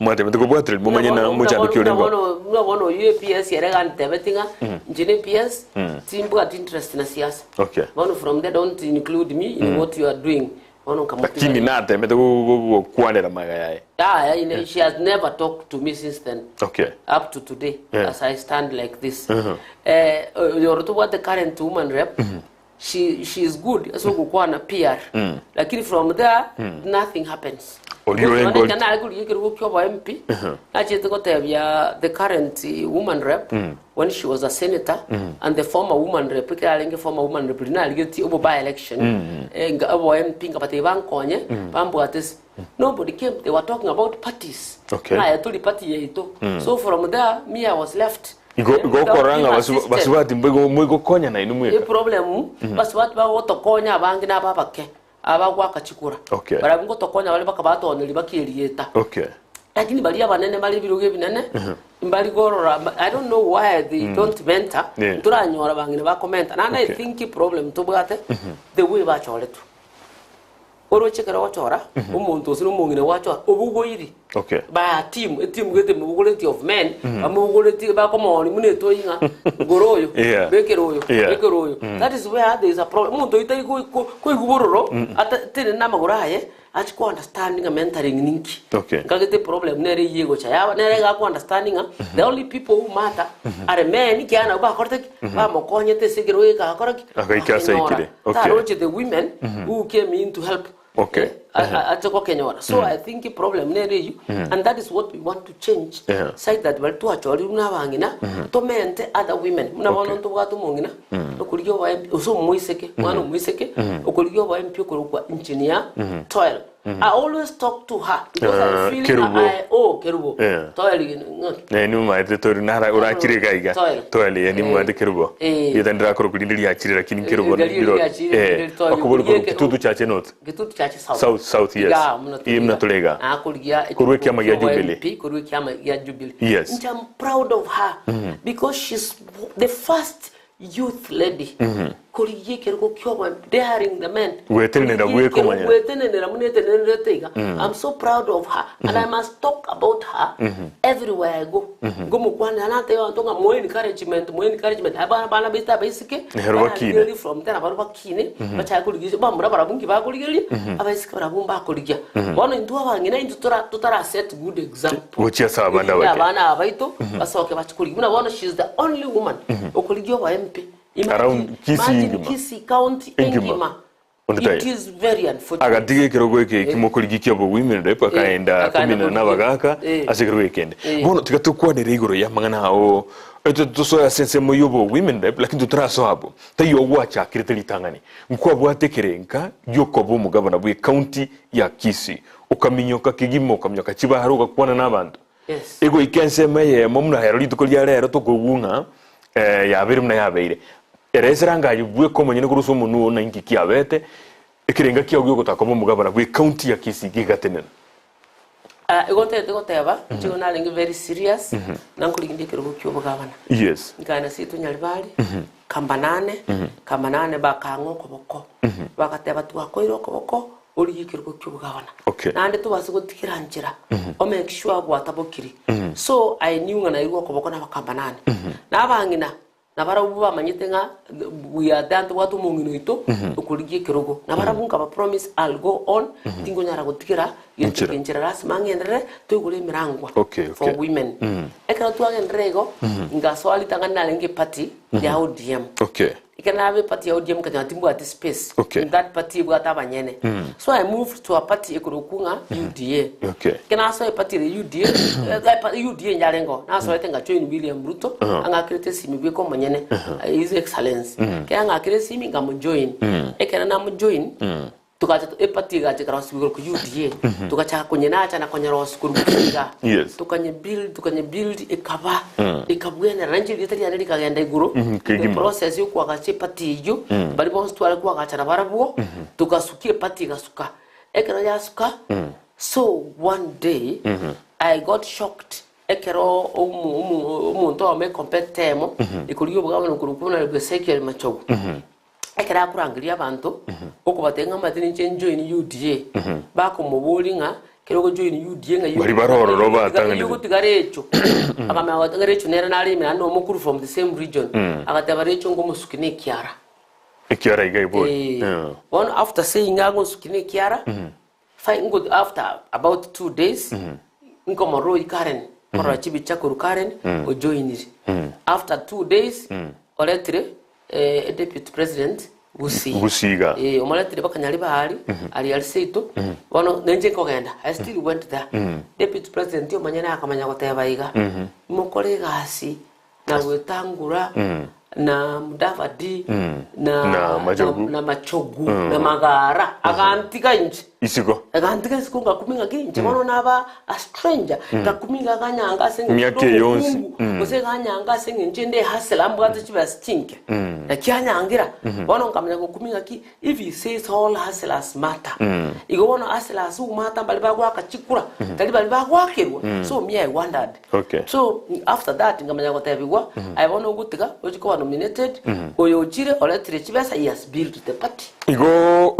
Mwatemete kobwatereria momanye na mochandoki ore Buna ngo. bono buna bono oyio APS ere gantebeti ng'a inche ne APS timbwati interest na siasa. Okay. Bono from there don't include me in what you are doing. Bono nkamotiga. Lakini natemete gokwanera maega yaye. Ah, yeah, she has never talked to me since then. Okay. Up to today, Yeah. as I stand like this. Eh, oyoro tobwate current woman rep, she, she is good ase ogokwana PR. Lakini from there, nothing happens. Oria Because orenge nonye ori- ekero nare korigia ekerogo kia obo MP, nachete gotebia the current woman rep, when she was a senator, and the former woman rep, ekero arenge former woman rep, riria narigetie obo by election, eh, nga- obo MP nkabatebia bankonye, bambwate ase. Nobody came, they were talking about parties. Okay. Ng'a aye tori party yaito. So from there, me I was left. Igo Eh, igo without okorora being ng'a basu- assisted. basubati mboigo moigokonya nainwe mweka. Eproblem basubati bagotokonya abange naba abake abagoaka chikura Okay. barabwo ngotokonya bare baka batoneria bakierieta Okay. Lakini baria abanene bare ebirogo ebinene, mbari korora, I don't know why they don't mentor, ntoranyora bang'ina bakomenta. Naende I think problem tobwate, the way bachoretwe. Oroche ekero ogochora, omonto gose na omong'ina gwachora, obogoiri. By a team, eteam gete mobogoretie of men, bamobogoretie bakomooni buna etoi ng'a gora oyo, bekera oyo, bekera oyo. That is where there is a problem. Omonto oyio tari koi- ko- koigwa bororo, ata tenene na amagoro aye, achi ko understand ng'a mentoring ninki. Nkagete eproblem nere eyio egocha yaba, nere iga ako understand ng'a the only people who matter are men ekiagera nabwo bakorete ki? Bamokonyete ase ekerogo eke agakora ki? Agaika ase Akenyora. aikire. Taroche the women who came in to help ache gokenyora. So I think eproblem nere eyio and that is what we want to change such that baria twachorirwe na abang'ina tomente other women. Buna bono ntobwate omong'ina okorigia oboempi gose omoiseke, omwana omoiseke okorigia oboempi okorokwa engineer Toel. I always talk to her because I Ah, feel Kerubo. I, oh Kerubo. Toel ng'aki? Eh, nimaete tori nara orachire iga iga. Toel. Toel, eh, nimwate Kerubo. Rieta ndirakorokwa rinde riachire lakini Kerubo Riria ndiro- riachire, rinde Toel. Okobori korwa Okorigia Kitutu Chache North. Gitutu Chache South. South, South, yes. Iga, muna Iye muna tore iga. Ah, korigia Korwa ekiama gia Jubilee. MP, korwa ekiama gia Jubilee. Inche I'm proud of her because she's the first youth lady korigia ekerogo kiobo daring the men Gwetenenera Korigia bweka ekerogo, omonyene. gwetenenera buna etenenerete iga I'm so proud of her and I must talk about her everywhere I go ngomokwanera natebia abanto ng'a more encouragement more encouragement abana abana baito abaiseke Nero bakine. bararigereria from then abana bakine bachake korigereria bamura barabwo nki bakorigereria abaiseke barabwo mbakorigia bono intwe abang'ina intwe tora totara set good example Gochia ase abana Erinde abake. abana aba baito basoke bache korigia buna bono she is the only woman okorigia obo MP Around Kisii imagine engima. Kisii county Engima. engima Onde it taiyo. is very unfortunate Agatiga ekerogo eke ekimo korigia kia obo women rep akaenda akaenda kominana korigia. nabagaka ase ekerogo ekende. Bono tiga tokwanere igoro y'amang'ana ao Ete tosoe ase ensemo y'obo women rep lakini totarasoa abwo. Taiyo ogwachakirete ritang'ani. Nkwabwate ekerenka gi'okoba omogabana bw'ecounty ya Kisii. Okaminyoka kegima okaminyoka chibara ogakwana nabanto. Yes. Egoika ensemo eyemo buna ero rituko ria rero tokoigwa ng'a eh, yabeire buna yabeire. Eresera angaye bweka omonyene korwa ase omonwa oo na inki kiabete, ekerenga kiao giogotaka koba omogabana bw'ecounty ya Kisii gegatenena. Ah, igo ntagete goteba, inche igo narenge very serious, na nkorigia ekerogo kia obogabana. Nkaenda seito Nyaribari, Kambanane, Kambanane bakang'a okoboko, bagateba twakoire okoboko, origie ekerogo kia obogabana. Naende tobase gotigera nchera, o make sure gwatabokiri. So, I knew ng'a nairwe okoboko na abakambanane. Na abang'ina, Nabarabwo bamanyete ng'a we are there ntobwate omong'ina oito okorigia ekerogo. Nabarabwo nkaba promise I'll go on tingonyara gotigera gento Enchera. eke nchera lasima ng'enderere toigore emerangwa for women. Ekero twagenderera igo ngasoa ritang'ani narenge eparty ya ODM. Ekero naba eparty ya ODM nkanyora timbwati space in that party ebwate abanyene. So I moved to a party ekorokwa ng'a UDA. Ekero nasoa eparty ere ya UDA, eh, UDA nyarengeo, nasoete nga join William Ruto, ang'akerete esimi bweka omonyene, His Excellency. Ekero ang'akire esimi nkamojoin. Ekero namojoin, Togacha eparty egacha ekarosiwa igoro ku UDA, togachaka konyenacha na konyerosia korwa gusii igaa. Tokanye build, tokanye build ekaba, ekabwenera nainche erieta riane rikagenda igoro, the Kegima. process ya okoagacha eparty eyio, baria bonsi tware koagacha nabarabwo, togasukia eparty egasuka. Ekero yasuka, so one day, I got shocked ekero omo omo omonto oyomo ecompetitor eyemo, ekorigia obogabana okorokwa buna Ezekiel Machogu. Ekero akorangeria abanto, okobatebia ng'a omanyete ninche njoin UDA, bakomoboria ng'a ekero ogojoin UDA ng'a Baria bare ororo batang'anete. ogotiga Recho. Akamanya goteba ng'a Recho nere nare ime naende nomokuru from the same region. Agateba Recho ngomosuki na ekiara. Ekiara iga ibori. Eh. Eh. Bono after saying ng'a ngosuki na ekiara, Fine good after about 2 days nkomorora oyio Karen nkorora chibicha korwa Karen ojoinire after 2 days oretire eh, deputy president Gusii Gusii iga. Eh, omoretire mpaka Nyaribari aria aria seito bono nenche nkogenda I still went there deputy president omonyene akamanya goteba iga mokore egasi na gwetangura. na Mudavadi na Na Machogu. na Machogu na Magara agantiga inche. Isiko. Agantiga isiko ngakumia ng'aki inche bono naba a stranger ngakumia iga aganyanga ase eng'encho Emiaka inde yonsi. omokungu gose eganyanga ase eng'encho inde ehustler mbwate chibesa chinke. Naki anyangira bono nkamanya gokumia ng'aki if he says all hustlers matter igo bono hustlers who matter mbari bagoaka chikura tari bari bagoakerwa so me I wondered. Okay. So after that nkamanya gotebigwa aye bono ogotiga ochi koba nominated oyo ochire oretire chibesa he has built the party. Igo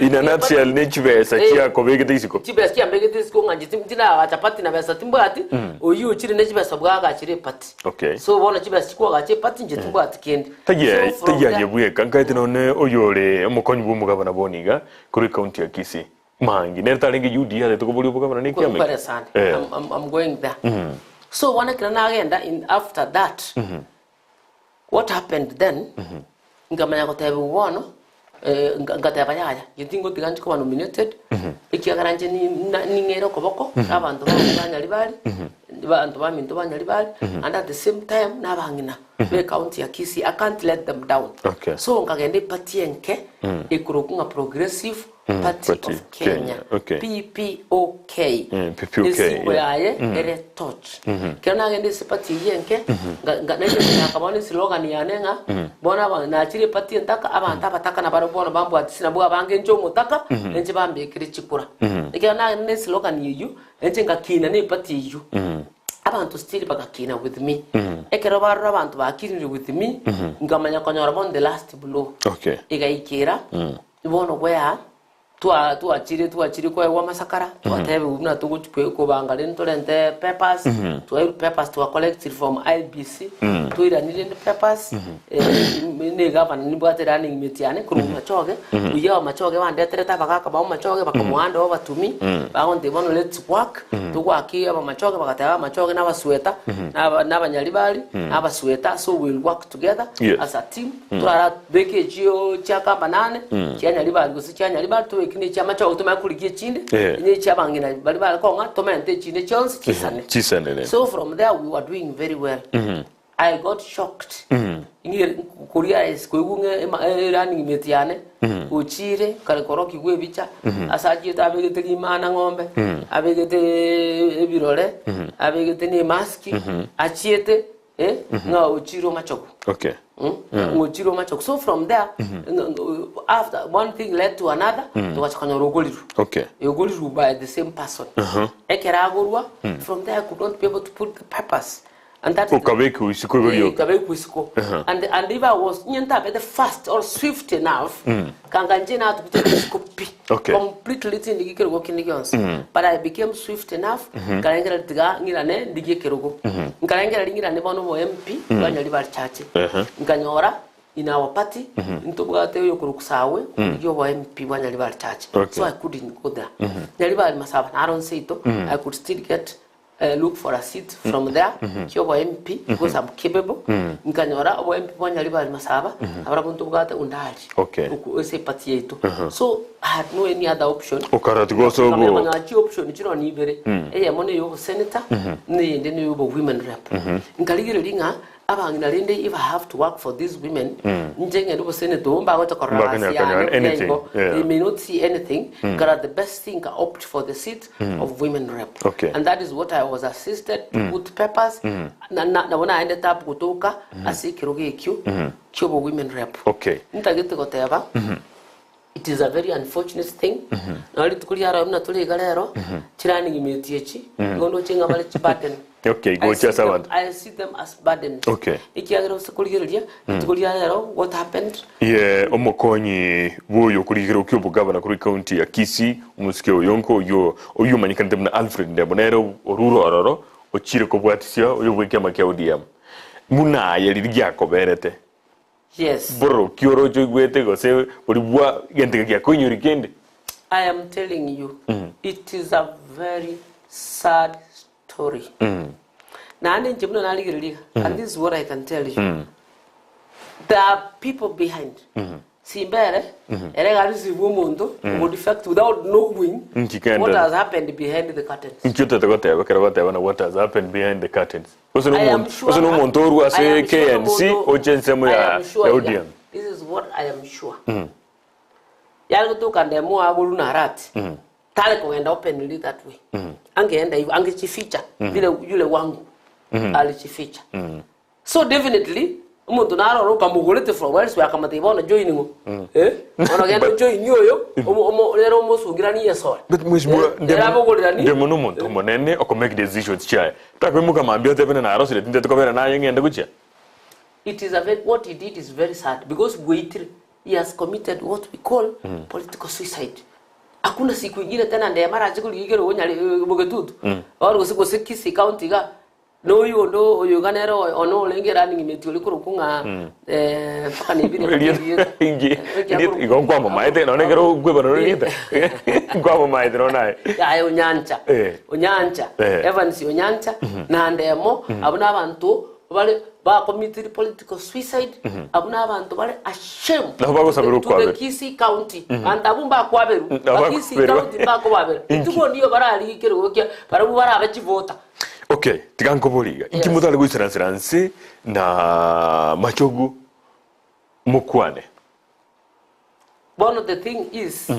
in a nutshell ne chibesa chiakobegete isiko. Chibesa chiambegete isiko ng'a inche tindagacha party na besa timbwati oyio ochire ne chibesa bwagachire eparty. Okay. So bono chibesa chikwagacha eparty inche timbwati kende. Taiyo So from taiyo there aye bweka nkaete nonye oyore omokonyi bwa omogabana bono iga korwa ecounty ya Kisii Mangi nere tarenge UDA atete koboria obogabana ne ekiama Kwere eke. sana. Eh. I'm, I'm, I'm going there. So bono ekero nagenda in after that what happened then nkamanya gotebiwa bono eh, nka- nkateba yaya inche tingotiga nche koba nominated ekiagera inche ni- na- ning'ere okoboko na abanto ba ba Nyaribari abanto baminto ba Nyaribari and at the same time na abang'ina ba ecounty ya Kisii I can't let them down. Okay. So nkagenda eparty enke ekorokwa ng'a Progressive Party Party of Kenya, Kenya, okay. PPOK, PPOK, esimbo yeah. yaye ere torch. Ekero nagenda ase party eyio enke, nga- nga- naende gochaka bono eslogan yane ng'a bono aba nachire eparty entaka, abanto abataka nabarabwo bono bambwatisi nabwo abange inche omotaka, inche bambekere chikura. Ekero nagenda na eslogan eyio, inche ngakina na eparty eyio. Abanto still bagakina with me. Ekero barora abanto bakinire with me, nkamanya konyora bono the last blow. Okay. Egaikera, Bono bwea, twa twachire twachire koegwa amasakara, twatebiwa buna togochi kwe kobanga rende torente papers, twairwe papers twa collected from IEBC, toiranie rende papers, na egavana nimbwate running mate yane korwa Bomachoge, buya Bomachoge bandeterete abagaka ba Bomachoge bakamoanda obatumi, bagontebia bono let's work, togoaki Abamachoge bagateba Abamachoge na abasweta, na aba na abanyaribari, na abasweta, so we will work together Yes. as a team. Torarabeke echio chia Kabanane, chia Nyaribari gose chia Nyaribari, tobeke ne chi'amachogo tomanye korigia echinde, Eh. ne echi'abang'ina baria bare kong'a tomente echinde chionsi chisane. Chisane rende. So from there we were doing very well. I got shocked. Ng'ire koria koigwa ng'a ema- e- running mate yane ochire kare korokigwa ebicha ase achiete abegete rimana ng'ombe abegete ebirore abegete na emaski achiete eh, ng'a ochire omachogu. Okay. Ng'ochire omachogu. So from there, after one thing led to another, togacha konyora ogorirwe. Okay. Ogorirwe by the same person. Ekero agorwa, from there I could not be able to put the papers. And that is the- Okabekwa isiko igo Eh, rioka. nkabekwa isiko. And, and if I was, onye ntabete fast or swift enough, kanga inche natugutete isiko pi. Okay. Completely tindigi kerogo kende gionsi. But I became swift enough, nkarengera tiga ng'irane ndigie ekerogo. Nkarengera ng'irane bono obo MP, banyori bare chache. Nkanyora in our party, ntobwate oyokorokwa Sawe, origia obo MP bwa Nyaribari Church. Okay. So I couldn't go there. Nyaribari Masaba naro nse ito, I could still get look for a seat from there kia obo MP because I'm capable. Nkanyora obo MP bwa Nyaribari Masaba, abarabwo ntobwate undari. Okay. Oku- ase eparty yaito. So I had no any other option. Okaratiga ase obo- Nkamanya konyora chioption chiro nibere. Eyemo neya obosenator, neyende neya obo women rep. Nkarigereria ng'a abang'ina rende if I have to work for these women, inche ng'ende obosenator obo mbagocha korora Mbakanya gasi yane konyora buya anything, igo. yeah. They may not see anything, kara the best thing ka opt for the seat of women rep. Okay. And that is what I was assisted to put papers. Na na nabo naendete up gotoka ase ekerogo ekio kiobo women rep. Okay. Ntagete goteba It is a very unfortunate thing. Naro rituko riaroro buna tore iga rero, chirunning mate echi, igo ndoche ng'a bare chiburden. Okay, I gocha see ase them- abanto. I see them as burdens. Okay. Ekiagera ase korigereria, rituko ria rero, what happened? Ye omokonyi bw'oyo okorigera okia obogabana korwa ecounty ya Kisii, omosike oyonka oyio oyio omanyekanete buna Alfred Ndemo nere orure ororo ochire kobwatisia oyo bw'ekiama kia ODM. Buna aye riria giakoberete Yes. Boroki oroche oigwete gose boria bwa gento eke giakoinyori kende? I am telling you, it is a very sad story. Naende inche buna narigereria iga, and this is what I can tell you. There are people behind. Simba ere, ere iga receive omonto omo defect without knowing Nki kende? what has happened behind the curtains. Nki otete goteba ekero goteba na what has happened behind the curtains? Gose I am nomonto sure gose nomonto orwa I ase am sure KNC nomonto- oche ensemo I ya am sure ya iga. ODM. This is what I am sure. Yare gotoka ndemo agorwa na Arati. Tare kogenda openly that way. Angeenda hivyo, angechificha vile yule wangu alichificha. So definitely omonto naro ore okamogorete from elsewhere akamotebia bono join ng'o eh bono genda ojoini oyo omo omo rero omosungiranie esore But mheshimiwa Eh, rero abogorerani ndemo nomonto omonene oko make decisions chiaye. Takoimoka mambia otebe buna narosire tintete kobera naye ng'ende gochia. It is a very, what he did is very sad because bweitire he has committed what we call political suicide. Hakuna siku ingine tena ndemo arache korigia ekero onyare bogetutu or gose gose Kisii county iga Noyo onde oyo iga nere one orenge running mate oria korokwa ng'a eh, mpaka nebire Erieta inki erieta igo nkwamamaete nonye ekero okwebana ore erieta nkwamamaete nonye naye. Yaya Onyancha, Eh. Onyancha, Eh. Evans Onyancha, na Ndemo, abwo na abanto bare bakomitiri political suicide, abwo na abanto bare ashamed Nabo bagosabera to the okwaberwa. Kisii County. Abanto abwo mbakwaberwa, Nabo ba Kisii bakwaberwa. County mbakobaberwa. Inki? Rituko ndiyo bararigie ekerogo kia barabwo barabe chivota. Okay, tiga nkoborie iga, inki Yes. motare goisaransera nse na machogu mokwane? Bono the thing is,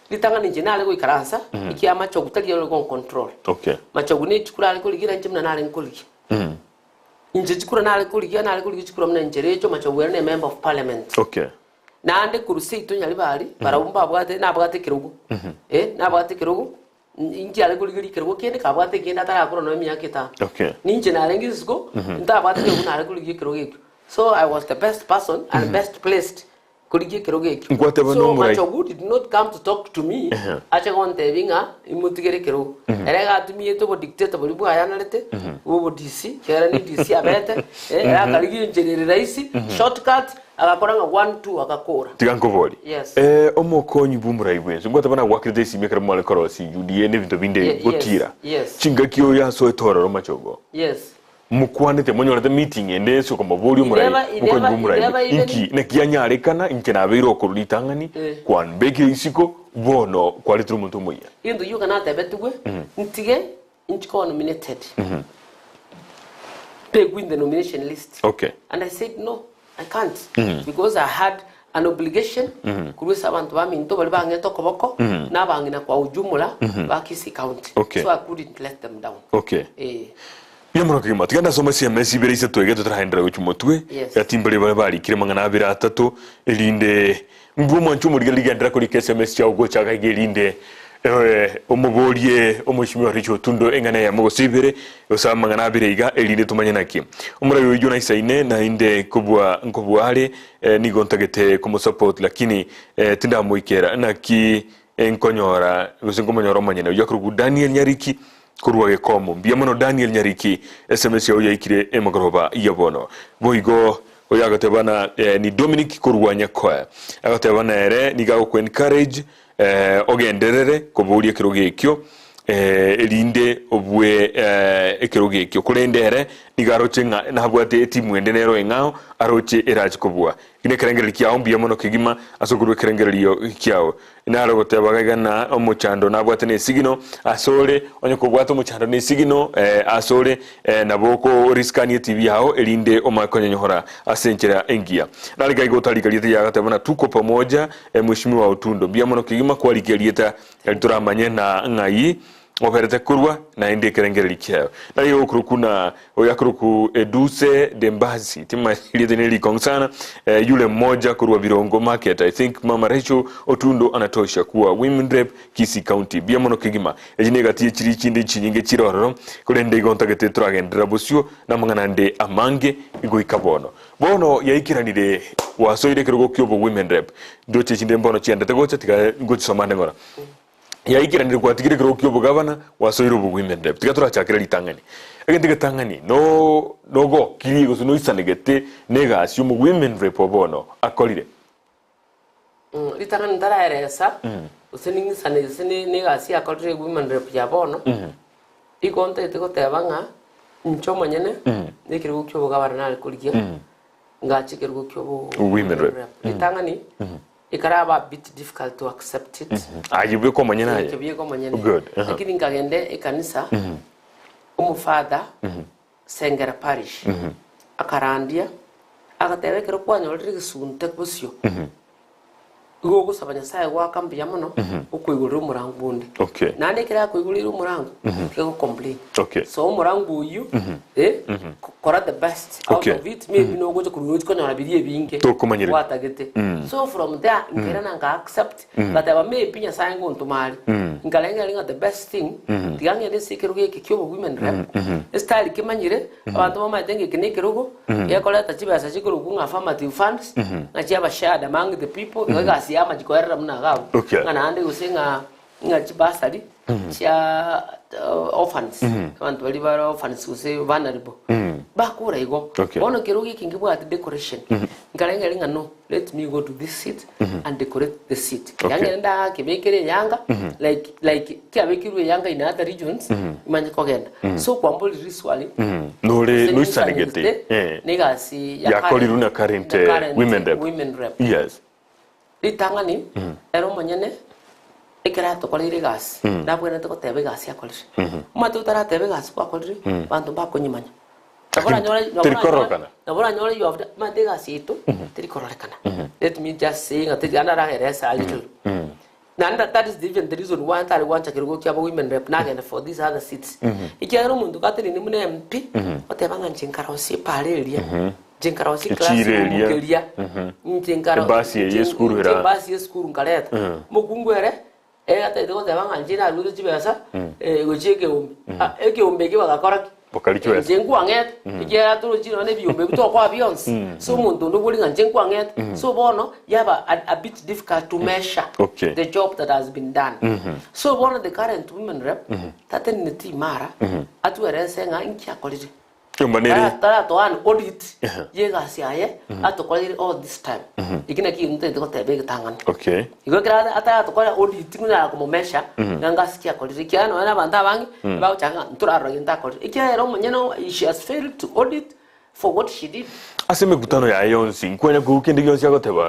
ritang'ani inche nare goikaransa, ekiagera machogu tari ore goncontrol. Okay. Machogu ne chikura are korigia na inche buna nare nkorigia. Inche chikura nare korigia, nare korigia chikura buna inche Rachel Machogu ere ne member of parliament. Okay. Naende korwa seito Nyaribari, barabwo mbabwate nabwate ekerogo, eh, nabwate ekerogo, Inki are korigereria ekerogo kende kabwate ekende atarakora nonya emiaka etano. Okay. Ninche narenge isiko, ntabwate ekerogo nare korigia ekerogo ekio. So I was the best person and best placed korigia ekerogo ekio. Nkwateba So nomorai. Machogu did not come to talk to me, ache gontebia ng'a imotigere ekerogo. Ere iga atumiete obodictator boria bwayanarete, bwa obo-DC, ekiagera ne DC abete, ere akarigia enchera ere rahisi, shortcut, Agakora ng'a one two agakora. Tiga nkoborie. Yes. Eh, omokonyi bw'omorai bwensi, ngwateba nagwakerete esimi ekero mware korosia UDA na ebinto binde Ye- yes, gotira. yes. Chingaki oyo asoete ororo machogo. Yes. Mokwanete monyorete meeting ende ase okomoboria He omorai never- he mokonyi never- bw'omorai he never even- inki naki anyarekana inche nabeire okorwa ritang'ani Eh. kwanbekire isiko bono kwaretire omonto omoyia. Egento gioka natebetigwe, ntige inche koba nominated. Pegwe in the nomination list. Okay. And I said no, I can't because I had an obligation korwa ase abanto baminto baria bang'ete okoboko na abang'ina kwa ujumla ba Kisii County. Okay. So I couldn't let them down. Okay. Eh. Mbuya mono kegima. Tiga ndasome CMS ibere isato iga totaragenderera gochia motwe. Yes. Gati mbare bare barikire amang'ana abere atato erinde mbwe omwancho omorigereria rigenderera korika SMS chiao gochaka iga erinde eh, omoborie omweshimiwa Rachel Otundo eng'ana eyemo gose ibere gose amang'ana abere iga erinde tomanye naki. Omorai oyio naisaine naende kobua nkobua are eh, nigo ntagete komosupport lakini eh, tindamoikera naki nkonyora gose nkomonyora omonyene oyio akorokwa Daniel Nyariki Korwa Gekomo. Mbuya mono Daniel Nyariki, SMS yao yaikire emogoroba ya bono. Boigo oyo agateba na eh, ni Dominic korwa Nyakoe. Agateba nere nigo agoko encourage eh, ogenderere koboria ekerogo ekio eh, erinde obue eh, ekerogo ekio. Korende ere nigo aroche ng'a nabwate etimu ende nero eng'ao aroche erache kobua. Eki nekerengererio kiao mbuya mono kegima ase okorua ekerengererio kiao. Nare goteba iga ng'a omochando nabwate nesigino asore, onye kobwate omochando nesigino asore, nabo okorisikania etibi yao erinde omanye konyenyohora ase enchera engiya. Nare iga otarika rieta riaye agateba buna tuko pamoja mweshimiwa Otundo. Mbuya mono kegima kwarika erieta eri toramanye na ng'ai oberete korwa naende ekerengererio kiaye. Nare iga okorokwa na oyo akorokwa Eduse Dembasi, timanyeti erieta nere rikong'u sana, eh, yule mmoja korwa Birongo Market. I think Mama Rachel Otundo anatosha kuwa Women Rep Kisii County. Mbuya mono kegima. Echi negati ye chiri chinde chinyinge chire ororo, korende igo ntagete toragenderera bosio namang'ana ande amange goika bono. Bono yaikeranire gwasoire ekerogo kia obo Women Rep. Ndoche chinde mbono chiendete gocha tiga ngochisoma ande ng'ora. Yaikeranire gwatigire ekerogo ki'obogabana, gwasoire obogwime ndebe. Tiga torachakere ritang'ani. Egento egetang'ani, no nogokirie gose noisanegete negasi omogwime rep o bono akorire. Ritang'ani ntaraeresa, gose ning'isane gose ne negasi akorire women rep ya bono, igo ntagete goteba ng'a inche omonyene, na ekerogo ki'obogabana nare korigia. Ngacha ekerogo kia obo Women rep. Ritang'ani ekaraba a bit difficult to accept it. Aye bweka omonyene aye. Inche bweka omonyene. Good. Aha. Lakini nkagenda ekanisa, omofather Sengera Parish akarandia, agateba ekero kwanyorire egesunte bosio, Igo ogosaba Nyasae goaka mbuya mono okoigorera omorango onde. Okay. Naende ekero akoigoreire omorango, tiga go complain. Okay. Soa omorango oyio, eh, kora the best out Okay. of it, maybe nogocha korwa ochi konyora biria ebinge Tokomanyereri. gwatagete. So from there, nkairana nka accept, ngateba maybe Nyasae ngontoma are. Nkarengereria ng'a the best thing, tiga ng'ende ase ekerogo eke kia obo women rep, esitari kemanyire, Abanto bamaete ng'a eke nekerogo gekoreta chibesa chikorokwa ng'a affirmative funds, ng'a chiaba shared among the people, igo egasi ya amachiko erere buna iga abwo. Okay. Ng'a naende gose ng'a ng'a chibursary chia orphans, abanto baria bare orphans gose vulnerable, bakora igo. Okay. Bono ekerogo eke nkebwate decoration, nkarengereria ng'a no, let me go to this seat and decorate the seat. Okay. Yang'ende ndakebekere eyanga like like kiabekirwe eyanga in other regions imanye kogenda. So kwamborire riswali Nore gose noisanegete. nisanegete Eh. negasi ya Yakorirwe na current- current, na current women rep. women rep. Yes. Ritang'ani ere omonyene ekero atokoreire egasi nabwenerete goteba egasi akorire. Omanyete otarateba egasi gwakorire abanto mbakonyimanya. Nabo Lakini oranyore nabo teri oranyore kororekana. nabo oranyore you have omanyete egasi yaito teri kororekana. Let me just say ng'a teri naende aragerese a little. Naende that that is even the reason why ntare gwancha kerogo kiabo women rep nagenda for these other seats. Ekiagera omonto gatenene buna MP, oteba ng'a inche nkarosie epaara eria, inche nkarosie Echiro eclassroom eria. keria, inche nkaro Ebasi eye inche esukuru inche era. ebasi y'esukuru nkareta. Omokungu ere, ere atagete goteba ng'a inche naruete chibesa gochia ekeombe. Ah, ekeombe ekio bagakora ki? Bakaria chibesa. Inche nkwang'ete, ekiagera torochi nonya na ebiombe ebi tokoa bionsi. So omonto onde obori ng'a inche nkwang'ete. So bono, yaba a a bit difficult to measure Okay. the job that has been done. So bono the current women rep, tateneneti imara, atwerese ng'a inki akorire. Nyomba nere. Taratoa an audit y'egasi yaye atokoreire all this time. Eki nakio egento ntagete goteba egetang'ani. Okay. Igo ekero ataratokorera audit ng'onyara komomesha ng'a ngasi ki akorire ekiagera nonya na abanto abange bagochaka ng'a ntorarora gento akorire. Ekiagera ere omonyene she has failed to audit for what she did. Ase emekutano yaye yonsi, nkwanya koigwa kende gionsi agoteba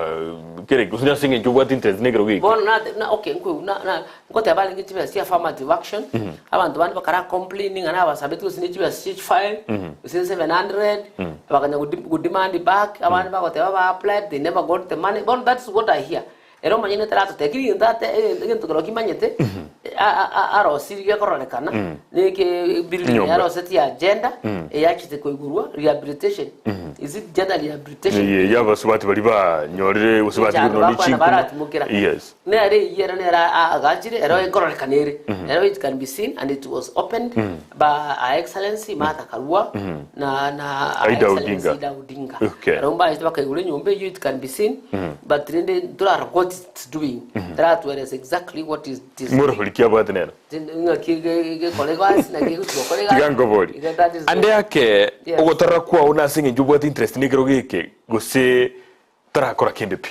kere gose ase eng'encho obwate interest nekerogo eke. Bono nate na okay nkoigwa na na ngoteba arenge chibesa chia affirmative action, abanto bande bakara complain ng'a nabasabeti gose ne chibesa chia chifile, gose 700, bakanya godi godemand back, abande bagoteba ba applied they never got the money, bono that's what I hear. Ere omonyene taratotebia kera egento ate egento keria kimanyete arosirie gekororekana neke building Enyomba. yarosetie ya gender eyachete koigurwa rehabilitation is it gender rehabilitation Eye y'abasubati baria banyorire gose Echando batigirwe nonye bakwana chinkuma. baratimokera Yes. nere eyio ere nere agachire ero ekororekana ere ero it can be seen and it was opened by Her Excellency Martha Karua na na Her Aida Excellency Odinga. Ida Odinga Okay. ero mbaachete bakaigora enyomba eyio it can be seen but rende ntorarora what it's doing taratweresa exactly what is it is doing Morobori ki abwate nero? Ng'aki gekora egasi naki egochi gokora egasi Tiga nkobori. Iga that is Ande ake Yes. ogotarora kwao nase eng'encho obwate interest nekerogo eke gose tarakora kende pi.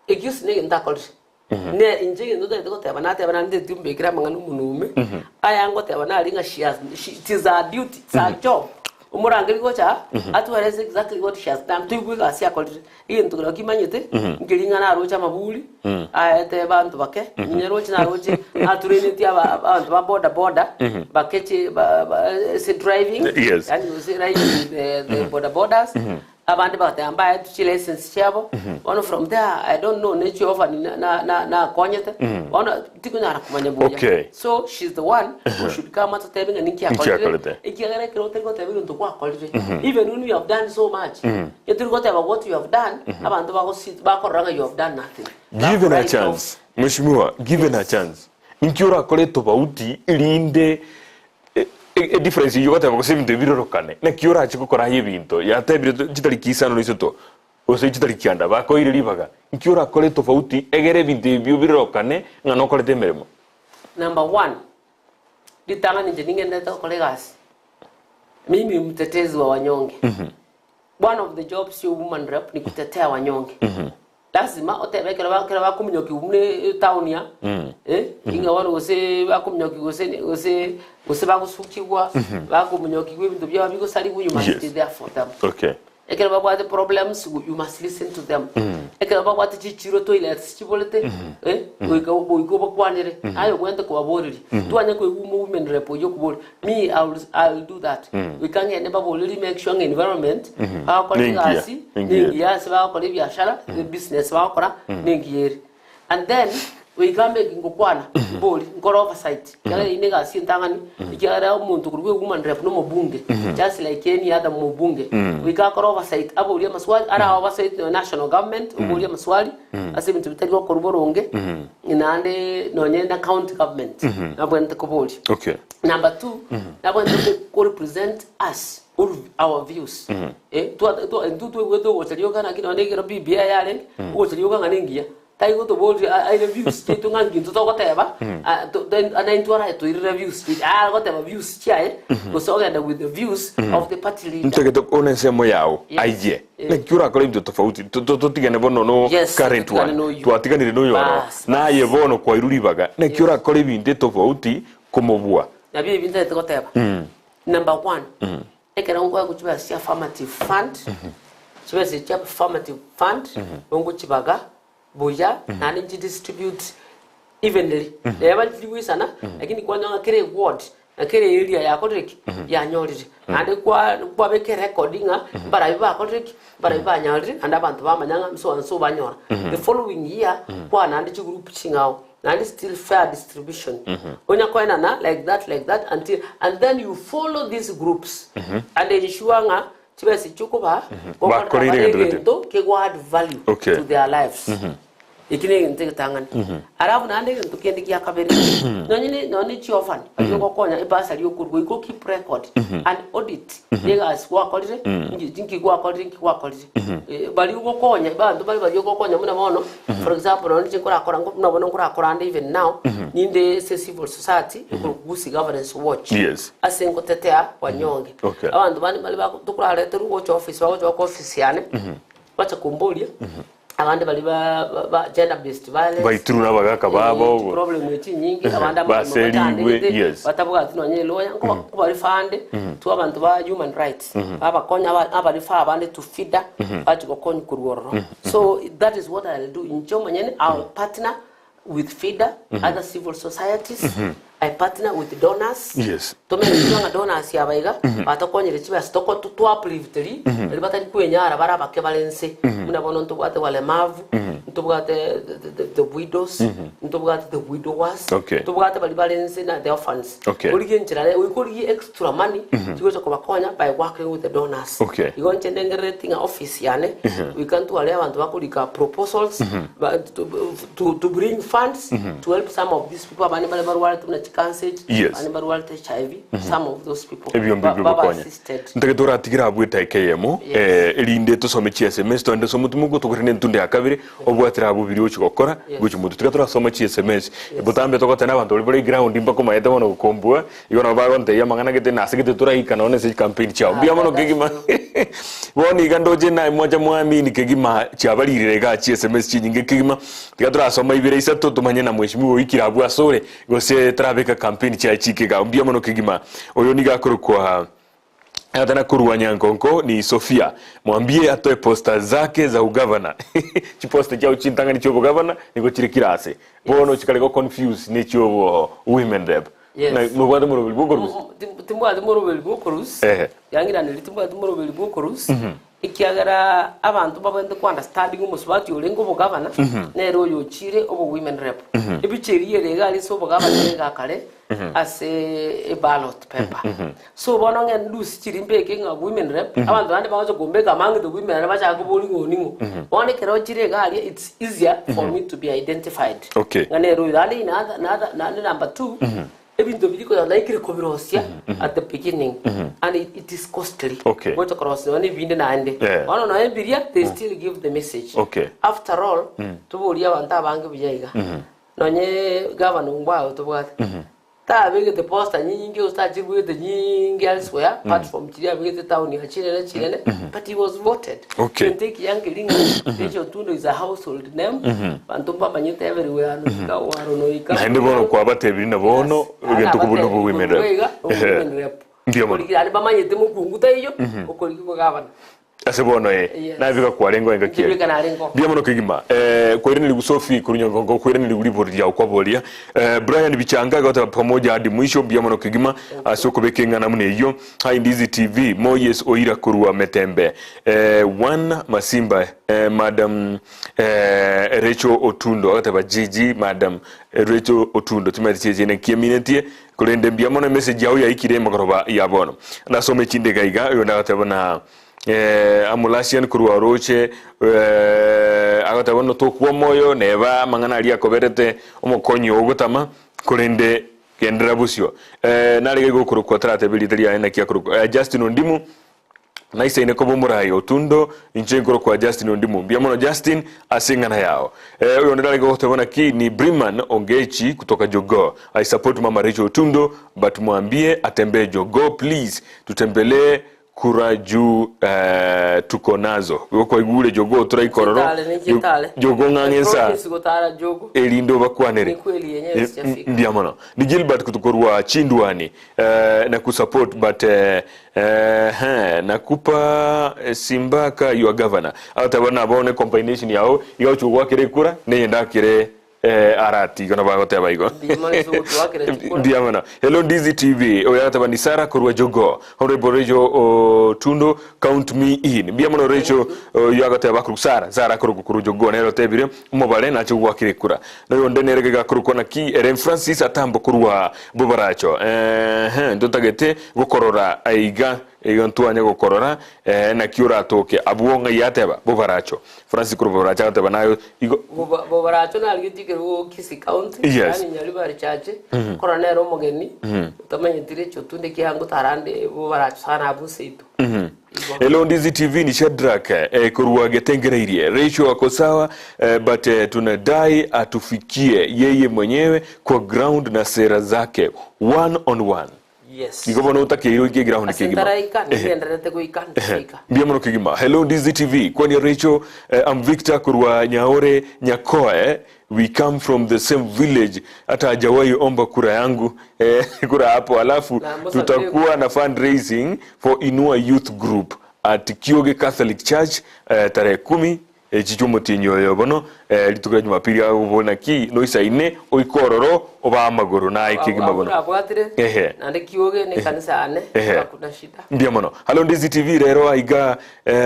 Ekio ase negento akorire. Ne inche egento ntagete goteba nateba naende nteti ombekere amang'ana omonwe ime, aya ngoteba nari ng'a she has she it is her duty, it's her job. Omorangeri gocha aa, atwerese exactly what she has done, toigwe egasi akorire. Egento keria kimanyete, nkeri ng'a naroche amaburi, aete abanto bake, nyaroche naroche aturenetie aba abanto ba boda boda, bake chi ba ba ase driving, Yes. yaani gose riding the the boda bodas, Abande bagateba mbaetwe chilicence chiabo, bono from there I don't know ne chioffer na- na- na- nakonyete, bono tikonyara komanya buya. Okay. So she's the one who should come atotebie ng'a ninki Ninki akorire, akorete. ekiagera ekero otari goteba egento gwakorire, even when you have done so much, etori goteba what you have done, abanto bagosi bakorora ng'a you have done nothing. Given a Write off. chance, mheshimiwa, given a chance, ninki orakore tofauti erinde Edifference eyio ogoteba gose ebinto ebi birorokane, naki orache gokora aye ebinto, yatebire chitariki isano na isato, gose chitariki kianda, bakoeire ribaga, nki orakore tofauti egere ebinto ebio birorokane ng'a nokorete emeremo? Number one, ritang'ani inche ningenderete gokora egasi, mimi ni mtetezi wa wanyonge. One of the jobs ya woman rep ni kutetea wanyonge. Lasima otebe ekero ba ekero bakominyokiwa buna etown ya eh, ing'a bono gose bakominyokiwa gose gose gose bagosukigwa, bakominyokiwa ebinto biabo bigosarigwa, you must Yes. be there for them. Okay. Ekero babwate problems you must listen to them. Ekero babwate chichiro toilets chiborete eh, goika goika obakwanere aye ogwente kobaboreria. Twanya koigwa omo women rep oyio okoboria me I will, I will do that. Goika ng'ende mbaborerie make sure ng'a environment bagokora Nengiya, egasi nengiya. nengiya ase bagokora ebiashara ebusiness bagokora nengiya ere. And then goika mbe ngokwana mbori nkore oversight ekiagera eyio negasi entang'ani ekiagera omonto korwa bwe woman rep na omobunge just like any other mobunge goika akore oversight aborie amaswali ara oversight nonya national government oborie amaswali ase ebinto bitari gokorwa boronge naende nonye na county government nabwenerete koboria. Okay. Number two, nabwenerete ko represent us or our views. Eh, twa- twa- intwe twaigwete ogocha rioka naki nonye ekero BBI yarenge, ogocha rioka ng'a nengiya. Tari gotoboria a- aire views chiaito ng'a nginto togoteba, ah, to- to- na intwe aratoirere views chiaito. Aa agoteba views chiaye, gose ogenda with the views of the party leader. Ntagete one ensemo yao Yes. aye Eh. naki orakore ebinto tofauti To- to- totigane bono no Yes, current totigane one noyio. twatiganire noyo oro Bas, naye bas. bono kwairwe ribaga naki Yes. orakore ebinto etofauti komobua Nabio ebi ntagete goteba. Number one, ekero nkoegwa chibesa chia affirmative fund, chibesa echi chia affirmative fund, nongochibaga buya, naende nchidistribute evenly. Neba nchiri goisana, lakini kwanyora ng'a kera eward, na kera area yakorire ki? Yanyorire. Naende kwa kwabeka erecord ng'a mbarabi bakorire ki? Mbarabi banyorire, naende abanto bamanya ng'a so and so banyora. The following year, kwaa naende chigroup ching'ao. Naende still fair distribution. Onya koenana like that like that until and then you follow these groups and ensure ng'a chibesa echio okobaa gokorera Bakoreire bare egento gete. egento kego add value Okay. to their lives. Eki na egento egetang'ani. Alafu naende egento kende gia kabere nonye ne nonye ne chiorphan baria ogokonya ebasari okorwa goika o keep record and audit ya egasi gwakorire nki nki gwakorire nki gwakorire. Baria ogokonya abanto bare baria ogokonya buna bono for example nonye inche nkorakora nko buna bono nkorakora ande even now ninde ase civil society ekorokwa Gusii Governance Watch Yes. ase ngotetea wanyonge. Okay. Abanto bande mbare bako tokorareterwa gocha office bagocha goka office yane bacha komboria abande baria ba ba ba gender based violence Baitirwe na abagaka babo Eh, chiproblem echi chinyinge abande amagima Baserigwe, batandegete yes. batabwati nonye eloya nkoba nkobari fande to abanto ba human rights babakonya aba- abarifa abande to FIDA bachi gokonya korwa ororo so that is what I'll do inche omonyene I'll partner with FIDA other civil societies I partner with donors Yes. tomanye ng'a donors aba iga batokonyire chibesa toko to uplifteri baria batari kwenyara bare abake bare nse buna bono ntobwate walemavu ntobwate the, the, the widows ntobwate the widowers Okay. ntobwate baria bare nse na the orphans Okay. origie enchera re goika origie extra money chigocha kobakonya by working with the donors Okay. igo inche ndengerereti ng'a office yane goika ntware abanto bakorika proposals ba- to, to, to bring funds to help some of these people abande bare barwarete buna chikansa echi Yes. abande barwarete HIV some of those people Ebiombe ba- baba bigokonya assisted ntagete oratigira abwo etaika eyemo Yes. eh, erinde tosome chi sms toende ase omotumo gotogorera na entunde ya kabere obwatire abwo biria ochi gokora Yes. gochi motu tiga torasoma chi sms botambe togoteba na abanto baria bare ground mbakomaete bono gokombua igo nabo bagontebia amang'ana gete nase gete toraika nonye ase chicampaign chiabo mbuya mono that's kegima bono iga ndoche naye mwancha mwamini kegima chiabaririre igaa chi sms chinyinge kegima tiga torasoma ibere isato tomanye na mheshimiwa oikire abwo asore gose tarabeka campaign chiaye chike igaa mbuya mono kegima oyo nigo akorokwa Atana korwa Nyankonko ni Sophia mwambie atoe poster zake za ugavana chiposter chiao chintang'ani chia obogavana nigo chire kira ase bono chikare go confuse ne chiobo women rep Yes. Na nobwate moroberi bwa okorusia Timbwati moroberi bwa okorusia Ehe. yangiraneri timbwati moroberi bwa okorusia ekiagera abanto babwenerete ko understanding omosubati orenge obogavana nere oyo ochire obo women rep ebicha eria ere iga aria ase obogavana ere iga kare ase eballot paper so bono ng'a endusi chiria mbeke ng'a women rep abanto bande bagocha kombeka among the women rep bachake koboria ng'a oning'o bono ekero chire iga aria it's easier for me to be identified Okay. ng'a nere oyo naende in other na naende number two ebinto biria konya naikire kobirosia at the beginning and it, it is costly Okay. gocha korosia nonya ebinde naende Yeah. bono nonya ebiria they still give the message Okay. after all toborie abanto abange buya iga Nonye gavana Ongwae tobwate tabegete poster nyinge gose tachigwete nyinge elsewhere apart from chiria abegete town ya chinene chinene but he was voted. Okay. Egento ekiya nkeri ng'a Rachel Otundo is a household name banto mbamanyete everywhere noika Owaro noika Naende bono kwabatebirie na bono egento kobuna obo women rep. Iga Ehe. women rep. Mbuya mono. Korigera aria bamanyete mokungu taiyo okorigigwa gavana. Ase bono ee, Yes. nabiga kwarengeo engaki Inche eye. bweka narengeo. Mbuya mono kegima. Eh, kwairaneriwu Sophie korwa Nyangongo, kwairaneriwu ribori riao kwaboria. Eh, Brian Bichanga agoteba pamoja hadi mwisho, mbuya mono kegima ase okobeka eng'ana buna eyio. Hi Ndizi TV, Moyes Oira korwa Metembe. Eh, one Masimba, eh, Madam eh, Rachel Otundo agoteba GG Madam Rachel Otundo, timanyeti chiaye naki eminetie, Korende mbuya mono emessage yao yaikire emegoroba ya bono. Nasome chinde iga iga, oyonde agateba buna eh, Amulasian korwa oroche eh, agateba buna tokwa omoyo neba amang'ana aria akoberete omokonyi oo gotama korende genderera bosio. Eh, narege iga okorokwa taratebe erieta riaye naki akorokwa eh, Justin Ondimu Naisaine koba omorai Otundo, inche nkorokwa Justin Ondimu. Mbuya mono Justin ase eng'ana yao. Eh, oyonde narenge goteba naki ni Briman Ongechi kutoka Jogoo. I support mama Rachel Otundo but mwambie atembee Jogoo please tutembelee kura juu eh, tuko nazo. Igo kwaigure Jogoo toraikororo Chitale, ni chitale. Jogoo ng'ang'e nsa Promise gotara Jogoo. erinde obakwanere. Ni kweli yenyewe Eh, sijafika. mbuya mono. Ni Gilbert kutokorwa Chindwani eh, na kusupport but eh, eh, nakupa eh, simbaka your governor agateba nabo ne combination yao iga ochi gwakera ekura neyende akere eh, arati igo nabo agoteba igo Mbuya mono ase ogotuakera chikura. mbuya mono hello Ndizi TV oyo agateba ni Sarah korwa Jogoo Honorable Rachel Otundo count me in mbuya mono Rachel oyo agateba korwa Sarah Sarah korwa korwa Jogoo nere otebire omobare nache gwakera ekura Noyonde nere gegakorokwa naki ere Francis atambo korwa bobaracho eeh ntotagete gokorora aiga iga ntwanye gokorora eeh naki oratoke abwo ng'ai ateba bobaracho Francis korwa bobaracho agateba naye igo Boba bobaracho narigetie ekerogo Kisii County Yes. yaani Nyaribari Church korora nere omogeni otamanyeti Rachel Otundo ekiagera ngotarande bobaracho sana abwo seito. Igo. Hello Ndizi TV ni Shadrack eh, korwa Getengereirie. Rachel ako sawa eh, but eh, tunadai atufikie yeye mwenyewe kwa ground na sera zake one on one. Yes. Igo bono otakeire oike ground Ase kegima. ntaraika Ehe. nigendererete goika ntoika. Mbuya mono kegima. Hello Ndizi TV kwani Rachel eh, I'm Victor korwa Nyaore Nyakoe we come from the same village hata hajawahi omba kura yangu eh, kura hapo alafu Na Musa tutakuwa na fundraising for Inua Youth Group at Kioge Catholic Church eh, tarehe kumi eh, chicho omotienyi oyo bono eh, rituko ria Jumapili agobona ki noisaine oike ororo oba amagoro naye kegima bono Abwatire Ehe. naende Kioge ne ekanisa yane Ehe. hakuna shida. Mbuya mono. Halo Ndizi TV rero aiga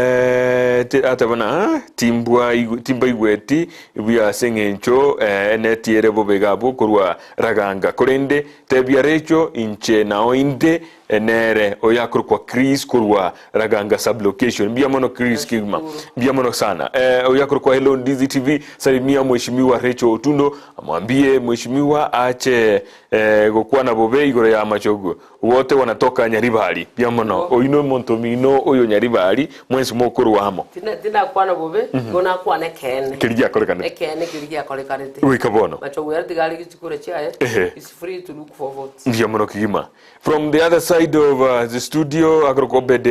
eh, te- ateba ah, timbwa igu- timba igweti buya ase eng'encho eh, netiere bobe iga abwo korwa raganga korende tebia Rachel inche nao inde eh, nere oyo akorokwa Chris korwa raganga sublocation mbuya mono Chris kigima mbuya mono sana eh, oyo akorokwa Hello Ndizi TV salimia mheshimiwa Rachel Otundo amwambie mheshimiwa ache eh, gokwana bobe igoro ya amachogu Wote wanatoka Nyaribari. Mbuya mono. Oyio nomonto omino oyo Nyaribari, mwensi mokorwa amo. Tina- Tinakwana bobe, igo nakwana ekeene. Keria giakorekanete. Ekeene keria giakorekanete. Goika bono. Machogu ere tiga arige chikura chiaye, Ehe. is free to look for votes. Mbuya mono kegima. From the other side of uh, the studio akorokwa Obed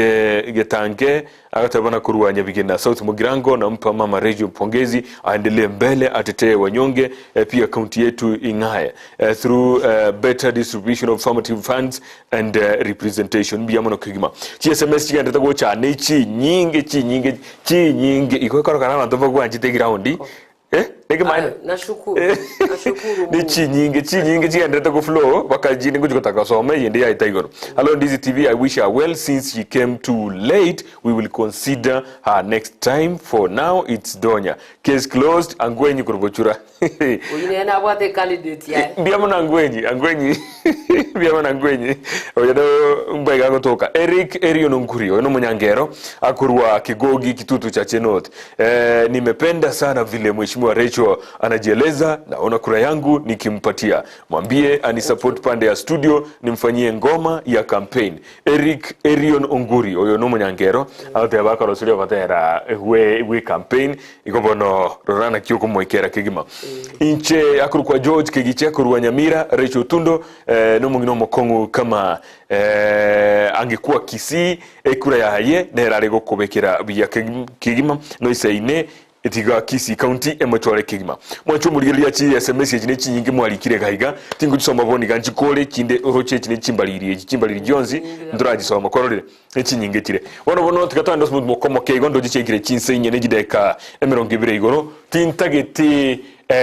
Getange agatabana korwa Nyabigena South Mugirango nampa mama Rejo pongezi aendelee mbele atetee wanyonge eh, pia kaunti yetu ing'ae eh, through eh, better distribution of affirmative funds and eh, representation mbuya mono kegima chi sms chigenderete gocha ne chinyinge chinyinge chinyinge igo ekorokana abanto bagwanchete egiraundi eh nekemaene Ah, nashukuru nashukuru ni Mungu. chinyinge chinyinge chigenderete go flow bakajini ngochi gotaka soma eyende yaita igoro hello Ndizi TV I wish her well since she came too late we will consider her next time for now it's Donya case closed angwenyi kurubochura Oyu nere nabwate ecandidate yaye mbuya mono angwenyi angwenyi mbuya mono angwenyi oyo no mbaiga agotoka Eric Erion Onkuri oyo nomonyangero akorwa Kigogi Kitutu cha Chenot eh, nimependa sana vile mheshimiwa Rachel anajieleza naona kura yangu nikimpatia mwambie anisupport pande ya studio nimfanyie ngoma ya campaign Eric Erion Onguri oyo nomonyangero agoteba akoroseria obatera we, we campaign igo bono rora naki okomoikera kegima inche akorokwa George Kegiche akorwa Nyamira Rachel Otundo eh, nomong'ina omokong'u kama eh, angekuwa Kisii ekura yaye nere are gokobekera buya kegima noisaine etiga Kisii County emochore kegima mwanche omorigereria chi sms echi nechinyinge mwarikire iga iga tingochisoma bono iga nchikore chinde oroche echi nechimbariri echi chimbariri chionsi ntoragisoma kwarorire. Echinyinge chire. Bono bono tiga togende ase omotumo omoke igo ndoche chiaikire chinsa inye ne chidakika emerongo ebere igoro, tintageti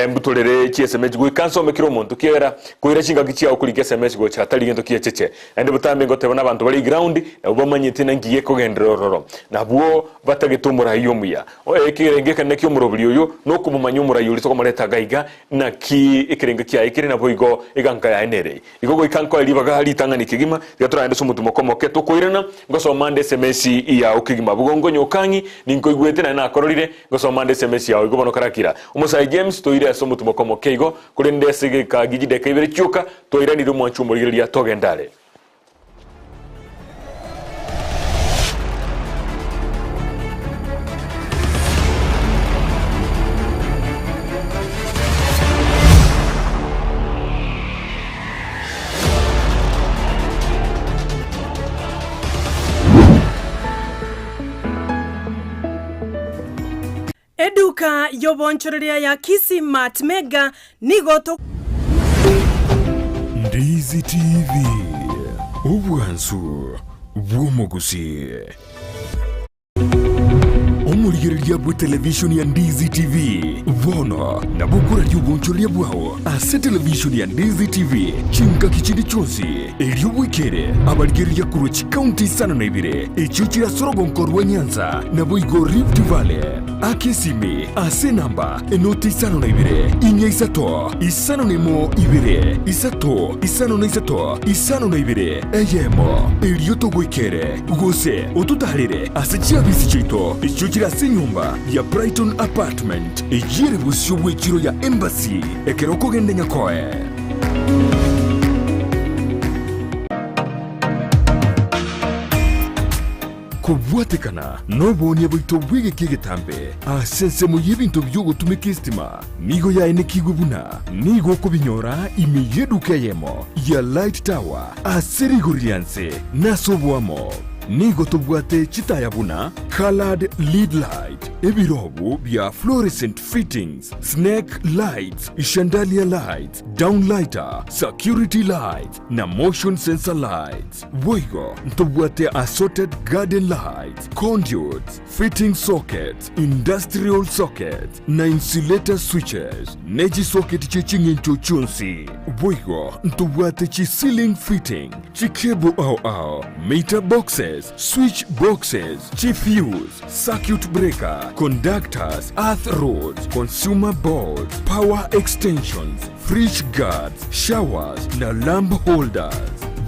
mbutorere chiSMS goika nsome kera omonto kiagera koira chingaki chiao korika SMS gocha tari gento kiacheche. Naende botambe ngoteba nabanto bare eground nabwo bamanyete naki gekogenderera ororo. Nabwo batagete omorai omuya. Ekerengo ekenene ki'omoroberi oyo nokomomanya omorai oria tokomoreta iga iga naki ekerengo kiaye kere naboigo eganka yaye nere. Igo goika nkoe ribaga ritang'ani kegima, tiga toragende ase omotumo omoke tokoirana, ngosoma nde SMS yao kegima. Bogongo nyoka ang'i, ninkoigwete naende nakororire, ngosoma nde SMS yao. Igo bono karakira. Omosae James, toire ase omotumo omoke igo, korende ase egeka gie chidakika ibere chioka, twairanire omwancho omorigereria togende are. Eduka y'oboonchoreria ya Kisii Mart Mega nigo to. Ndizi TV, obwansu bw'omogusii. Omorigereria bw'etelevishoni ya Ndizi TV bono nabo okoraria obonchoreria bwao ase televishoni ya Ndizi TV chingaki chinde chionsi, erio bwekere abarigereria korwa chikaunti isano na ibere echio chire ase orogonko rwa Nyanza naboigo Rift Valley. Aka esimi ase enamba enoti isano na ibere, inya isato, isano na emo ibere, isato, isano na isato, isano na ibere, eyemo, erio togoikere, gose ototaarere ase chiabisi chiaito echio chire ase enyomba ya Brighton Apartment, eyio ere bosio bw'echiro ya Embassy, ekero okogenda Nyakoe. Kobwatekana noboonia bwaito bw'egeka egetambe ase ensemo y'ebinto bi'ogotumeka esitima nigo yaenekigwe buna nigo okobinyora ime y'eduka eyemo ya Light Tower ase rigori ria nse na ase oboamo. Nigo tobwate chitaya buna coloured lead light, ebirobu bia fluorescent fittings, snake lights, chandelier lights, downlighter, security lights na motion sensor lights. Boigo ntobwate assorted garden lights, conduits, fitting sockets, industrial sockets, na insulator switches, ne chisocket chie ching'encho chionsi. Boigo ntobwate chi ceiling fitting, chi cable ao ao, meter boxes, switch boxes, chi fuse, circuit breaker, conductors, earth rods, consumer boards, power extensions, fridge guards, showers na lamp holders.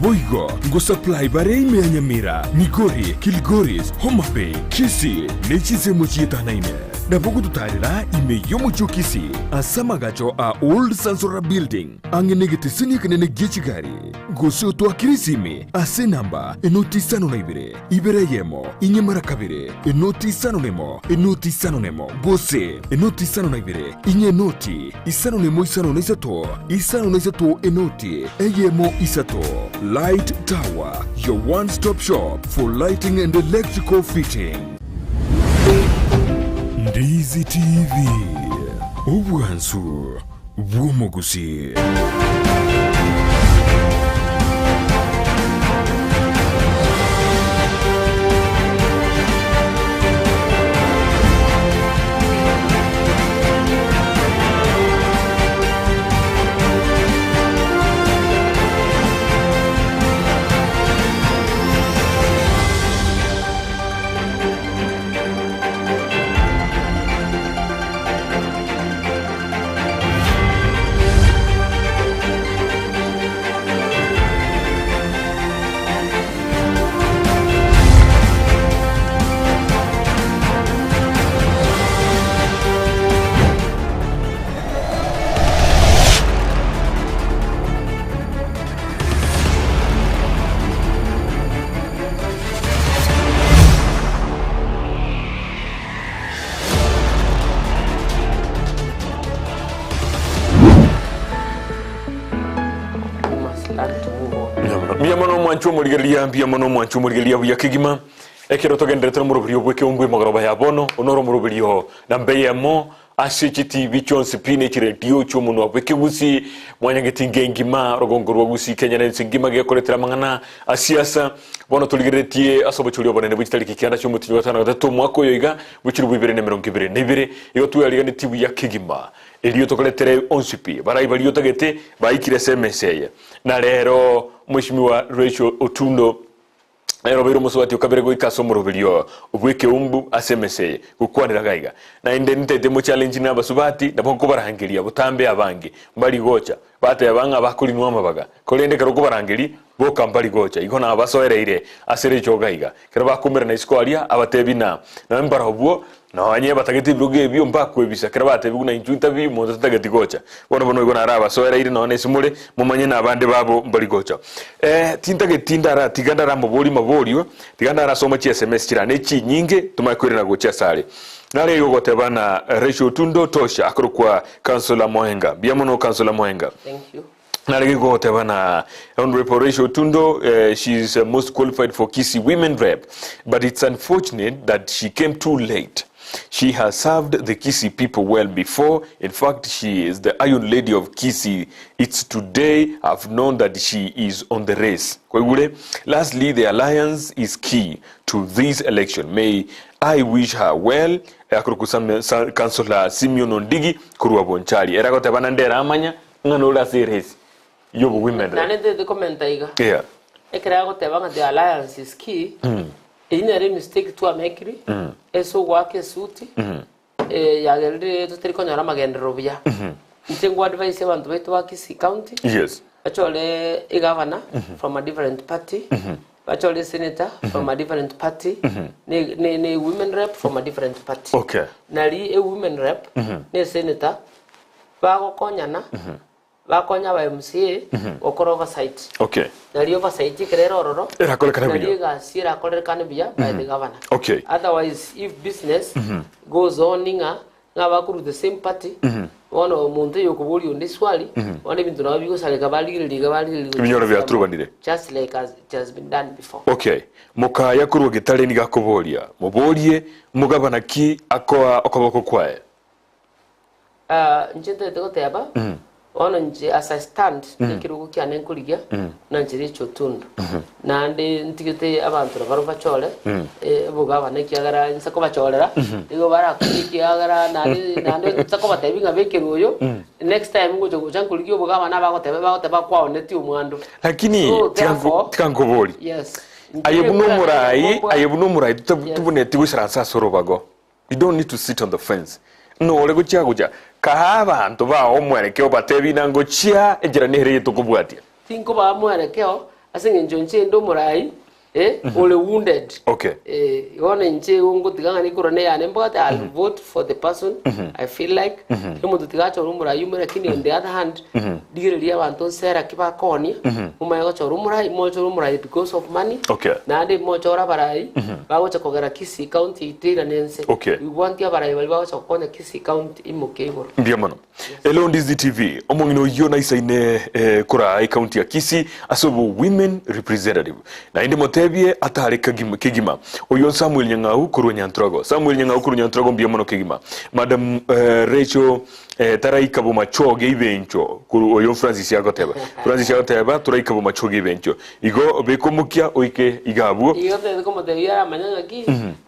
Boigo ngosupply bare ime ya Nyamira, Migori, Kilgoris, Homa Bay, Kisii ne chinsemo chietanaine. Nabo gototarera ime y'omochie o Kisii ase amagacho a Old Sansora Building ang'e negeteseni ekenene gie chigari. Gose otoakere esimi ase enamba enoti isano na ibere, ibere eyemo, inye mara kabere, enoti isano nemo, enoti isano nemo, gose enoti isano na ibere, inye enoti isano nemo isano na isato, isano na isato enoti eyemo isato. Light Tower, your one stop shop for lighting and electrical fitting. Ndizi TV, obwansu bw'omogusii. Mbuya mono omwanchi omorigereria, mbuya mono omwanchi omorigereria buya kegima. Ekero togenderete nomoroberio bw'ekeungu emogoroba ya bono, onore omoroberio namba eyemo ase chitibi chionsi pi ne chiredio chi'omonwa bw'ekegusi, mwanyagetinga engima, rogongo rwa Gusii Kenya na ense engima gekoretera amang'ana a siasa. Bono torigereretie ase obochori obonene bwe chitariki kianda chi'omotienyi o gatano na gatato omwaka oyo iga bwe chilifu ibere na emerongo ebere na ibere, igo tweariganetie buya kegima. Erio tokoretere onsi pi barai baria otagete baikire ase emesa eye. Na rero Mweshimiwa Rachel Otundo nere obeire omosubati o kabere goika ase omoroberio bw'ekeumbu ase emesa eye gokwanera gaiga. Naende nintete mochallenge nabasubati nabo nkobarangeria botambe abange mbari gocha Bateba ng'a bakorinwa amabaga, korende ekero okobarangeria, boka mbari gocha. Igo nabasoereire ase richoga iga. Ekero bakoumerana isiko aria, abatebi na nonya mbarobwo, nonye batagete ebirogo ebio, mbakwebisa. Ekero batebigwe na intwe ntabi, omonto tatageti gocha. Bono bono igo narabasoereire nonya nase more, momanye na abande babo mbari gocha. Eh, tintageti ndaratiga ndaramoborie maborio, tiga ndarasoma chi sms chirane chinyinge, tomanye koirana gochia asare. Nare igo goteba na Rachel Otundo Tosha akorokwa Councillor Moenga. Mbuya mono Councillor Moenga. Thank you. Narege goteba na Honorable Rachel Otundo, she is most qualified for Kisii Women Rep, but it's unfortunate that she came too late. She has served the Kisii people well before. In fact, she is the Iron Lady of Kisii. It's today I've known that she is on the race. Kwaigure? Lastly, the alliance is key to this election. May I wish her well. Akorokwa Sam, Sa, Councillor Simeon Ondigi korwa Bonchari. Ere agoteba naende ere amanya ng'a nore ase eresi y'obo women rep. Naende ntagete komenta iga, Yeah. ekero agoteba ng'a the alliance is key, eyio nere emistake twamekiri ase ogoaka esuti, yagerire totari konyora amagenderero buya. Inche nko advise abanto baito ba Kisii County, bachore egavana from a different party, bachore esenator from a different party, ne ne ne women rep from a different party. Nari e women rep ne esenator bagokonyana, bakonya aba MCA gokora oversight. Nari oversight ekero ere ororo, Erakorekane nari buya. egasi erakorekane buya by the governor. Otherwise if business goes on ng'a Ng'a bakorwa the same party, bono omonto oyo okoboria onde swali, bono ebinto nabo bigosareka barigereria iga barigereria gochia Ebinyoro ensemo, biaturubanire. just like as it has been done before. Okay. Mokaya korwa getare nigo akoboria, Moborie, Omogabana ki akoa okoboko kwaye? Ah, inche ntagete goteba, Bono inche as I stand nekerogo kiane nkorigia buna inche Rachel Otundo. Naende ntigete abanto nabarabwo bachore obogabana ekiagera inse kobachorera nigo barakurie ekiagera naende naende nse kobatebia ng'a bekerwe oyo next time ngocha gocha nkorigia obogabana bagoteba bagoteba kwaonetie omwando. Lakini So tiga nko- therefore tiga nkoborie. yes Aye inche buna ekura omorai, nabo aye buna omorai totab- Yes. tobwenereti goisaransa ase orobago. You don't need to sit on the fence. Nore gochia gocha kaha abanto bao omwerekeo obatebi na ngochia enchera nere eye tokobwatia. Tinkobaa mwerekeo ase eng'encho inche inde omorai eh, ore wounded. Okay. Eh, bono inche igo ngotiga ng'a nikura neyane mbwate, I'll vote for the person I feel like. Kera omonto tiga achore omorai omo lakini on the other hand, rigereria abanto nsera ki bakoonia, momanye gochora omorai, mochore omorai because of money, Okay. naende mochore abarai bagocha kogera Kisii County yaito eirane ense. Okay. We want abarai baria bagocha gokonya Kisii County imoke igoro. Mbuya mono. Elo Ndizi TV, omong'ina oyio naisaine eh, koraa ecounty ya Kisii ase obo women representative. Naende motebie atare kagima, kegima. Oyio Samuel Nyang'au korwa Nyantrogo. Samuel Nyang'au korwa Nyantrogo mbuya mono kegima. Madam eh, Rachel eh, taraika bomachoge ibencho korwa oyo Francis agoteba. Francis agoteba toraika bomachoge ibencho. Igo beka omokia oike iga abwo. Igo totagete komotebia aramanye ng'aki,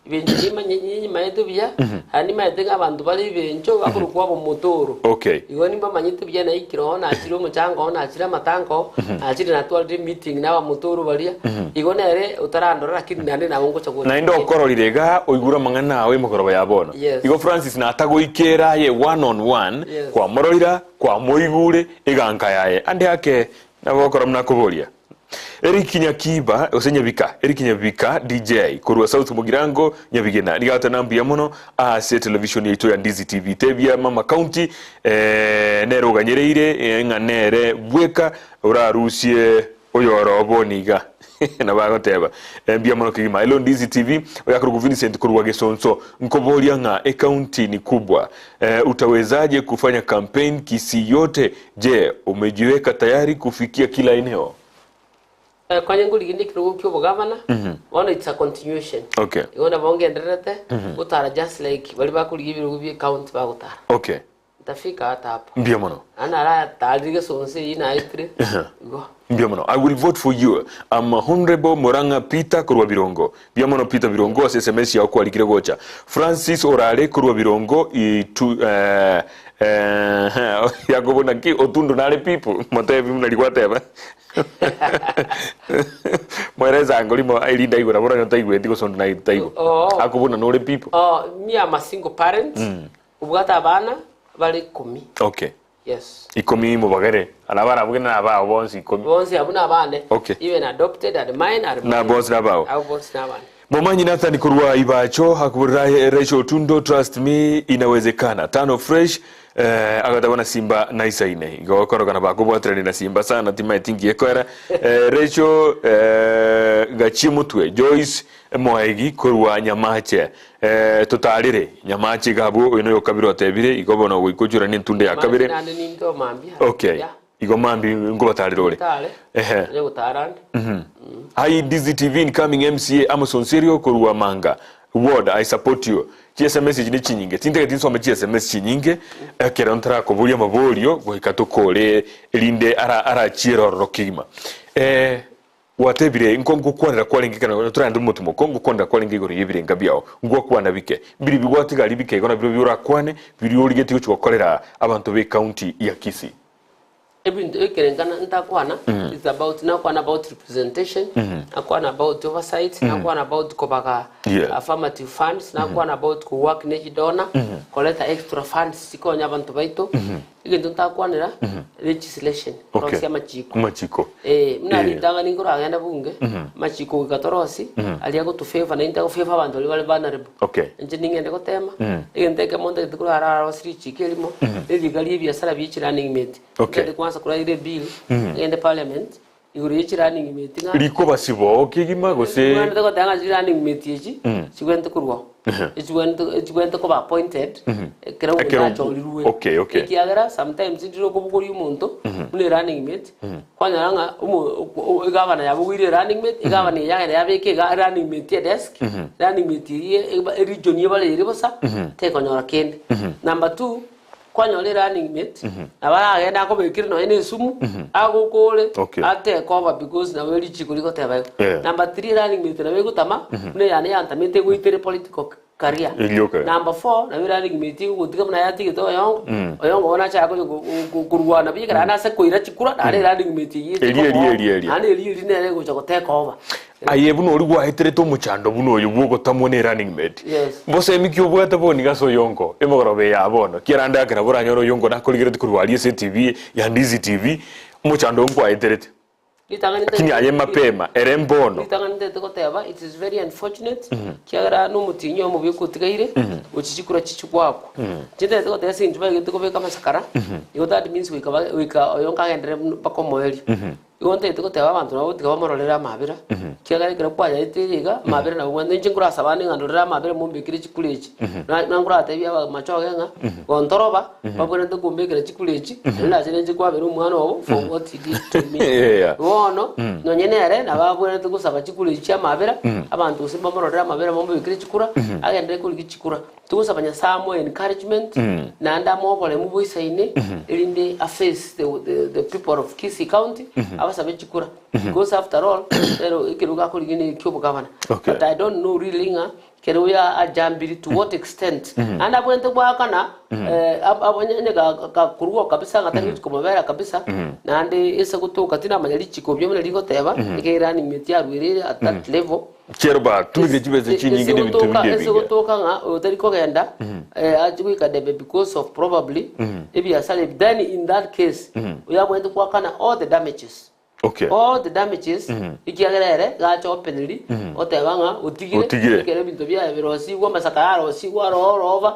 Ebencho nimanye ninyimanyete buya, naende nimanyete ng'a abanto bare ebencho bakorokwa abomotoro. Okay. Igo nimbamanyete buya naikire oo nachire omochango oo nachire amatanga oo, nachire natwarire emeeting na abamotoro baria, igo nere otarandora lakini naende nabo ngocha gocha Naende okororire iga oigure amang'ana ao emegoroba ya bono. Yes. Igo Francis natagoikera aye one on one, Yes. kwamororira, kwamoigure, eganka yaye. Ande ake nabo okora buna akoboria. Eric Nyakiba gose Nyabika, Eric Nyabika DJ korwa South Mugirango Nyabigena nigo agoteba mbuya mono ase television yaito ya Ndizi TV. Tebia mama county eh, nere oganyereire eh, ng'a nere bweka orarusie oyoro obo niga nabo agoteba Eh, mbuya mono kegima. Hello Ndizi TV oyakorokwa Vincent korwa Gesonso nkoboria ng'a ecounty ni kubwa eh, utawezaje kufanya campaign Kisii yote Je, umejiweka tayari kufikia kila eneo? Eh, Konya ngorigia ekerogo kia obogavana, bono it's a continuation. Okay. Igo nabo ngendererete gotara just like baria bakorigia ebirogo bie county bagotara. Okay. Ntafika hata hapo. Mbuya mono. Naende naratarire gesonso eyio naetire igo. Mbuya mono. I will vote for you. I'm Honorable Murang'a Peter korwa Birongo. Mbuya mono Peter Birongo ase sms yao kwarikire gocha. Francis Orare korwa Birongo itu eh, eh, Yakobo naki Otundu nare people motebi buna rigwateba. Moereze ango rimo erinde aigwe nabo oranyore taigweti gose onde naye taigwe. Oo. Akobuna nore people. Oh, me am a single parent, obwate abana bare ikomi. Okay. Yes. Ikomi mobagere. Ana barabwo na abao bonsi ikomi. Bonsi abwo nabane. Okay. Even adopted are mine are Na mine. bonsi nabao. Abwo bonsi nabane. Momanyi Nathan korwa Ibacho akoborera Rachel Otundo trust me inawezekana. Tano fresh eh, agataba na Simba naisaine. Igo okorogana bakobwaterania na Simba sana timaeti ngiye koera. Eh, Rachel eh, gachie motwe Joyce Moegi korwa Nyamache eh, totarire Nyamache iga abwo oyo noyo kabere otebire igo bono goika ochuranie entunde ya kabere. Naende ninde omambia. Okay. Yeah. Igo mambi nkobatarire ore. Tare. Ehe. Onye gotara ande. Hi DZTV incoming MCA Amason Serio korwa Manga ward I support you. Chi SMS echi ne chinyinge tintageti nsome chi SMS chinyinge ekero ntarakoboria amaborio goika tokore erinde ara arachiere ororo kegima. Eh gwatebire nko ngokwanera kwarenge ekero toragende omotumo ko ngokwanera kwarenge igoro y'ebirenga biao ngwakwana bike mbiri bigwatigari bike igo nabirobio orakwane biria origetie gochia gokorera abanto be county ya Kisii. Ebinto ekerenkana ntakwana is about nakwana about representation nakwana about oversight nakwana about kobaga affirmative funds nakwana about ko work ne chidona koreta extra funds chikonya abanto baito egento ntakwanera legislation korosia amachiko Amachiko. Eh, buna ritang'ani nkoragende bunge amachiko goika torosi aria agoto favor naende ago favor abanto baria bare vulnerable Inche ning'ende gotema, egento ekemo ntagete korara arosie richiko erimo, erika ria ebiasara bie chirunning mate. Ntagete kwansa koraira ebill, ng'ende parliament, igoro ye chirunning mate ng'a Rikoba siboo kegima gose. Mbwenerete goteba ng'a chirunning mate echi, chibwenerete korwao. Echibwenerete echibwenerete koba appointed, ekero omonto Ekero achorirwe. Ekiagera sometimes ndire okobogoria omonto, buna erunning mate, Kwanyora ng'a omo egavana yabogoire erunning mate, egavana eye yagenda yabeka iga erunning mate edesk, running mate eyio eba eregion ebare ere bosa, tekonyora kende. Number two, kwanyora erunning mate, nabo aragende akobekere nonye na esumu, agokore, atake over because nabo richiko rigoteba igo. Number three, erunning mate nabo egotama, buna eyane yantamete egoitere political career. Erioka. Number four, nabo erarenge meti gotiga buna yatigete oyongo, oyongo bono achake konya korwana buya ekero naende ase koira chikura, naende erarenge meti eyio eche Eria, eria, komoa, eria, eria. naende eria eria nere egocha go take over. Aye buna oria gwaeterete omochando buna oyo bw'ogotamwa ne running mate, Yes. mbosemi ki obwate boni ase oyongo emegoroba eye ya bono? Kiarande ake nabo oranyore oyongo nakorigereti korwa aria ase etv ya Ndizi TV, omochando oyo nkwaeterete. Ritang'ani Lakini ntagete aye mapema, ere mbono. Ritang'ani ntagete goteba, it is very unfortunate, kiagera nomotienyi omobe okotigaire, gochia chikura chichia goakwa. Inche ntagete goteba ase eng'encho baegete kobeka amasakara, igo that means goika ba goika oyo nkagenderere buna mpaka omoerio. Igo ntagete goteba abanto nabo tiga bamororere amabera, kiagera ekero kwayaeteire iga, amabera nabo obwenerete, inche nkorasaba ande ng'a ndorere amabera mombekere chikura echi. Na nankoratebie abamachoge ng'a, gontoroba, babwenerete kombekera chikura echi, naende nache ninche kwabera omwana obo for what he did to me. Bono, nonye nere nabo abwenerete gosaba chikura echi chi'amabera, abanto gose mbamororere amabera bamobekere chikura, agenderere korigia chikura. Togosaba Nyasae amoe encouragement, naende amoe oboremu boisaine, erinde a face the, the, the people of Kisii County, abasabe chikura. Because after all, ero ekerogo akorigia ne eki'obogavana. But I don't know really ng'a Kera oyo ajambiri to what extent naende abwenerete goakana onye gakorwa kabisa ng'a tari gochia komobera kabisa naende ase gotoka tinamanya richiko buya buna rigoteba ekero running mate yarwerire at that level Kero batumekire chibesa chinyinge na ebinto binde ase ebinge. gotoka ng'a oyo tari kogenda ache goika debe because of probably ebiasara ebi then in that case oyo abwenerete goakana all the damages. Okay. All the damages ekiagera ere gacha openly oteba ng'a otigire Otigire. ekero ebinto biaye birosigwe amasaka yarosigwe aro all over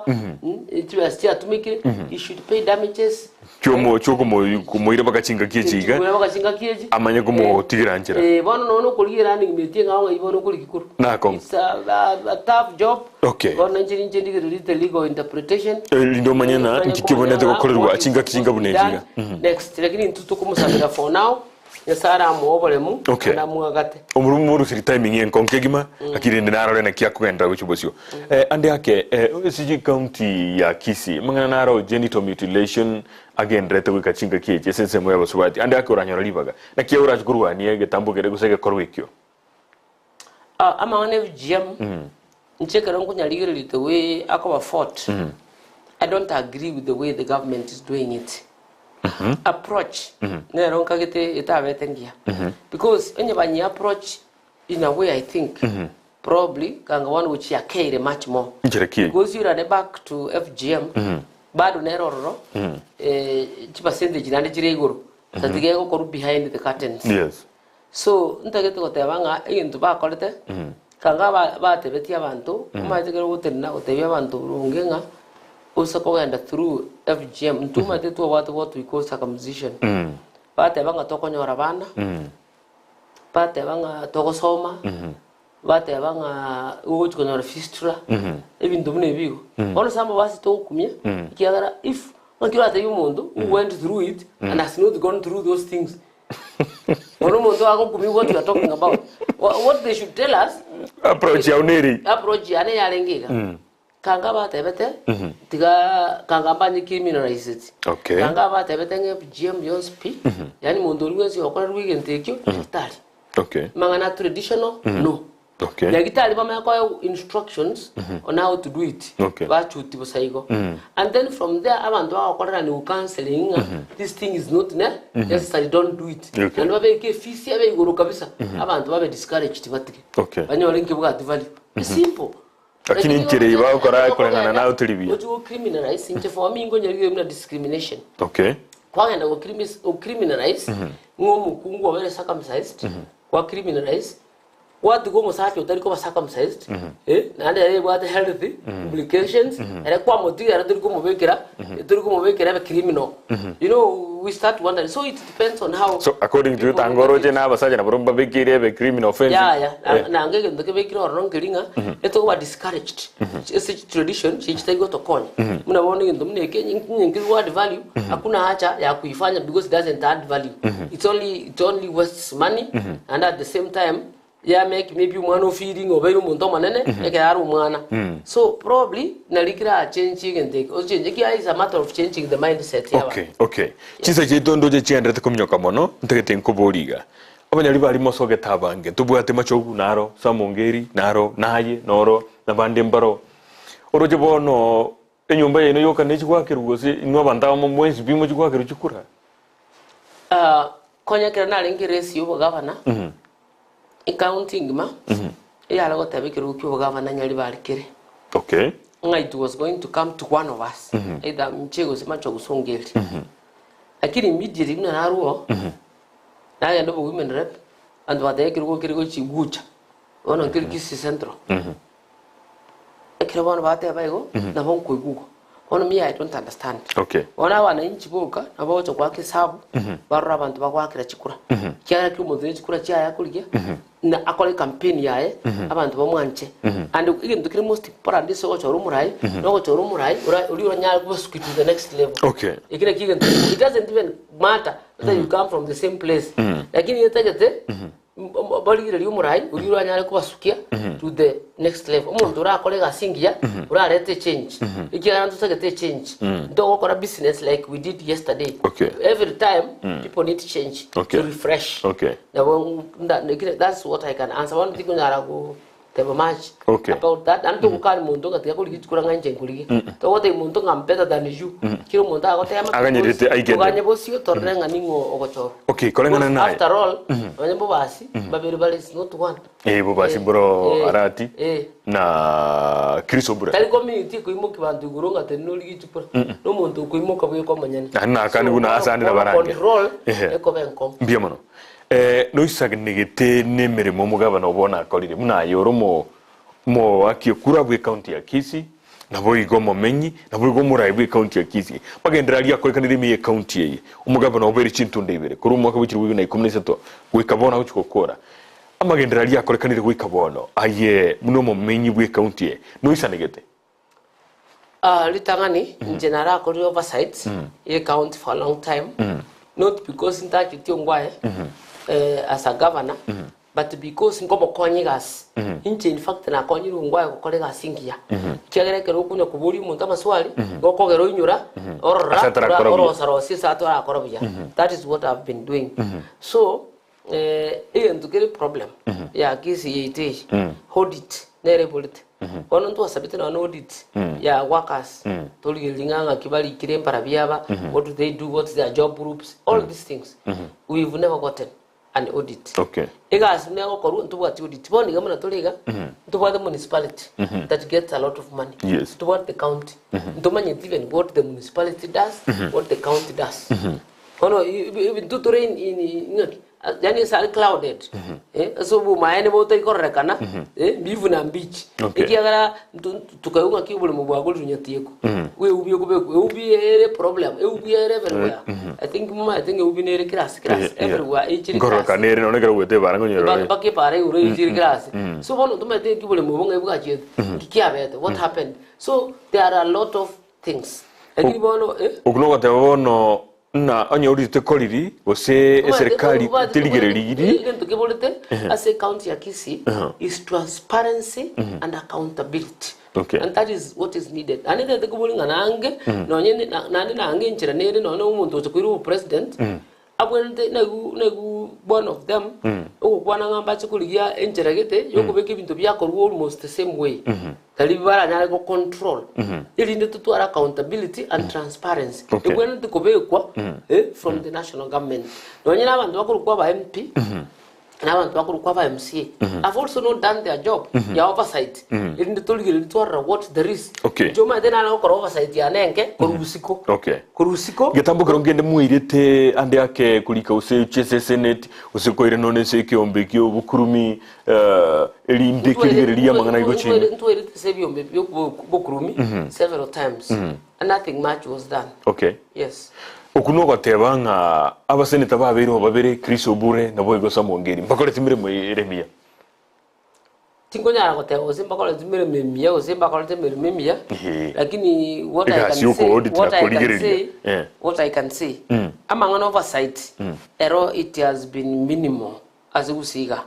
chibesa chiatumekire he should pay damages Chiomo chiokomoira mpaka chingaki echi iga Chikoira mpaka chingaki echi amanye komotigera nchera. Eh, bono nonya okorigia running mate eng'ao ng'ai bono okorigia korwa Nakong'u. It's a tough job Okay. bono inche ninche ndigereri the legal interpretation Erinde omanye ng'a Omanye nki kebwenerete ng'a gokorerwa what is chingaki chinga supposed buna to be echi iga. done next lakini intwe tokomosabera for now. Nyasae aramoe oboremu Okay. naende amwagate. Omorumi morusiri timing enkongo kegima, lakini rende narore naki akogenderera gochia bosio. Eh, ande ake, eh, ase chicounty ya Kisii, amang'ana naro genital mutilation agendererete goika chingaki echi ase ensemo y'abasubati. Ande ake oranyore ribaga. Naki aye orache korwania egetambo keria gose egekorwa ekio? Ah, amang'ana FGM, inche ekero nkonyarigereria the way akoba fought, I don't agree with the way the government is doing it. Approach nero nkagete etabete ngiya. Because onye banyi approach in a way I think probably kanga bono gochia akeire much more. Nchera ki? Because you run back to FGM bado nero ororo eh, chipercentage naende chire igoro. Tatiga egokorwa behind the curtains. Yes. So, ntagete goteba ng'a egento bakorete, kanga ba- batebetie abanto, omanyete ekero ogotenena gotebia abanto boronge ng'a ose kogenda through FGM, intwe omanyete twabwate what we call circumcision. Bateba ng'a tokonyora abana, bateba ng'a togosoma, bateba ng'a ogochi konyora fistula, ebinto buna ebi igo. Bono some of us togokumia, ekiagera if naki oratebie omonto who went through it and has not gone through those things, Bono omonto agokumia what you are talking about. What they should tell us, Approach yao neri. approach yane yarenge iga. Kanga batebete, tiga kanga mbanye criminalized. Okay. Kanga batebete ng'a FGM yonsi pi, yaani monto oria bwensi okorerwa egento ekio, daktari. Okay. Mang'ana traditional, no. Okay. Nyagitari bamanye koa instructions on how to do it. Okay. Bachuti bosa igo. And then from there abanto bagokorera ni counseling ng'a this thing is not ne necessary don't do it. Okay. Naende babeke efees ebe igoro kabisa. Abanto babe discouraged batige. Okay. Banyore nkebwati value. It's simple. Lakini enchera eye bagokora koreng'ana naye teri buya. Ochi go criminalize inche for me nkonyarire buna discrimination. Okay. Kwagenda go criminalize ng'a omokungu obere circumcised, kwa criminalize Gwatiga omosacha otari koba circumcised, eh, naende ere ebwate health implications, ere kwamotiga ere tori komobekera, tori komobekera ebe criminal. You know, we start wondering. So it depends on how So according to you people tanga look at oroche it. na abasacha nabo mbabekeire ebe criminal offense. Yaya, Eh. nange egento kebekire ororo nkeri ng'a etokoba discouraged ase tradition chichitari gotokonya. Buna bono egento buna eke onye nkeri add value, hakuna haja ya kuifanya because it doesn't add value. It's only it only wastes money and at the same time ya make maybe omwana o feeling obeire omonto omonene ekero are omwana. So probably nari kera change egento eke ochenje ekiagera is a matter of changing the mindset ya Okay, abanto. okay. Chinsa chiaito ndoche chigenderete kominyoka mono, ntagete nkoborie iga. Abanyari baria mosogete abange, ntobwate machogu naro, Samongeri naro, naye noro, nabande mbaro. Oroche bono Enyomba yaino yoka nechi goakerwa gose inwe abanto abamo mwensi pi mochi goakerwa chikura? Ah, konya ekero narenge eresi ya obogavana, ecounty engima, eyare goteba ekerogo kia obogavana Nyaribari kere. Okay. Ng'a it was going to come to one of us, either inche gose Machogu gose Ongeri. Lakini immediately buna narwo, nagenda obo women rep, abanto bateba ekerogo kere gochi Gucha, bono nkeri Kisii Central. Ekero bono bateba igo, nabo nkoigwa igo. Bono me I don't understand. Okay. Bono abananchi boka nabo bagocha goaka esabu, barore abanto bagoakera chikura. Ekiagera kera omonto ne chikura chiaye akorigia, na akore ecampaign yaye, abanto bamwanche. And egento kere most important ase ogochora omorai, na ogochora omorai ora oria oranyare kobasukia to the next level. Okay. Eki nakio egento it doesn't even matter whether you come from the same place. Lakini etagete Barigererie omorai oria oranyare kobasukia to the next level. Omonto orakore egasi engiya, orarete echange. Ekiagera ntotagete echange. Ntogokora business like we did yesterday. Okay. Every time people need change Okay. to refresh. Okay. Nabo nda- nekire- that's what I can answer. Bono tikonyara goteba much Okay. about that. Naende togokani monto ng'a tiga korigia chikura ng'a inche nkorigie. Togotebia monto ng'a I'm better than you. Kera omonto agotema Aganyerete aikete. toganye bosio torore ng'a ning'o ogochorwa. Okay, koreng'ana Because naye. After all, nonya bobasi, mbabere bare is not one. Eh, bobasi Eh, mboro eh, Arati eh. na Chris Obura. Tari community ekoimokia banto igoro ng'a tenena origie chikura. Na omonto okoimoka bweka omonyene. Naende nakani buna ase ande bono nabarange. control Ehe. ekoba enkong'u. Mbuya mono. Eh, noisagenegete nemeremo omogabana obo bono akorire buna aye ore omo Omoaki okure bw'ecounty ya Kisii, naboigo omomenyi, naboigo omorai bw'ecounty ya Kisii. Magenderero aria akorekanire ime y'ecounty eye, omogabana obeire chintunda ibere korwa omwaka bwe chilifu ibere na ikomi na isato goika bono agochia gokora. Amagenderero aria akorekanire goika bono, aye buna omomenyi bw'ecounty eye, noisanegete? Ah, ritang'ani inche narakorire oversight ye county for a long time not because ntacheti ongwae as a governor but because nkomokonya egasi inche in fact nakonyire ongwae gokora egasi engiya ekiagera ekero okonya koboria omonto amaswali igo okogera oinyora orora Ase atarakora buya. orosa rosia ase atarakora buya that is what I've been doing so egento kere problem ya Kisii yaito eye audit nere eborete bono ntwasabete nonya na audit ya workers torigereria ng'a ng'aki barikire embara biaba what do they do what's their job groups all these things we've never gotten an audit. Okay. Egasi buna egokorwa ntobwati audit. Bono iga buna tore iga, ntobwate municipality that gets a lot of money. Ntobwate the county. Ntomanyeti even what the municipality does, what the county does. Bono ebinto tore in in ng'aki yaani ase are clouded eh, ase obomaene botaikororekana eh, mbivu na mbichi. Ekiagera nto tokaigwa ng'aki oboremo bwakorire nyatieko. Eubi ekobekwa, eubi ere problem, eubi ere everywhere. I think momanyete ng'a eubi nere kera ase kera ase everywhere eichire kera ase. Nkorokana ere nonya ekero ogwete ebara nkonyora Mpaka ore. mpaka ebara igoro eichire kera ase. So bono tomanyete nki oboremo obo ng'ai bwachiete, nki kiabete, what happened. So there are a lot of things. Lakini bono eh. Okwo nogoteba bono Ng'a onye orite koriri, gose eserikari terigereriri. Egento keborete ase ecounty ya Kisii is transparency and accountability. Okay. And that is what is needed. Naende ntagete koboria ng'a nange nonye ne- na- naende nange enchera nere nonye omonto ocha koira obopresident abwenerete naigu naigu one of them ogokwana ng'a mbache korigia enchera gete yokobeka ebinto biakorwa almost the same way. Tari baranyare go control erinde totware accountability and transparency Okay. ebwenerete kobekwa eh, from the national government nonye na abanto bakorokwa aba MP na abanto bakorokwa aba MCA have also not done their job ya oversight erinde torigereria twarora what there is Okay. inche omanyete nare gokora oversight yane enke korwa isiko Okay. korwa isiko Getambo kero ngende mwairete ande ake korika gose ochie ase esenate gose koire nonye ase ekeombe kia obokurumi Erinde kerigereria amang'ana igo chinde. Ntwairete ase ebiombe biobokurumi several times and nothing much was done. Okay. Yes. Okwo nogoteba ng'a abaseneta babeire babere, Chris Obure naboigo Sam Ongeri, mbakorete emeremo ere emiya. Tinkonyara goteba gose mbakorete emeremo emiya gose mbakorete emeremo emiya, Ehe. lakini what I can Egasi say, yokoaudit na what I can korigereria. say, Eh. what I can say, amang'ana oversight, ero it has been minimal. Ase gusii iga.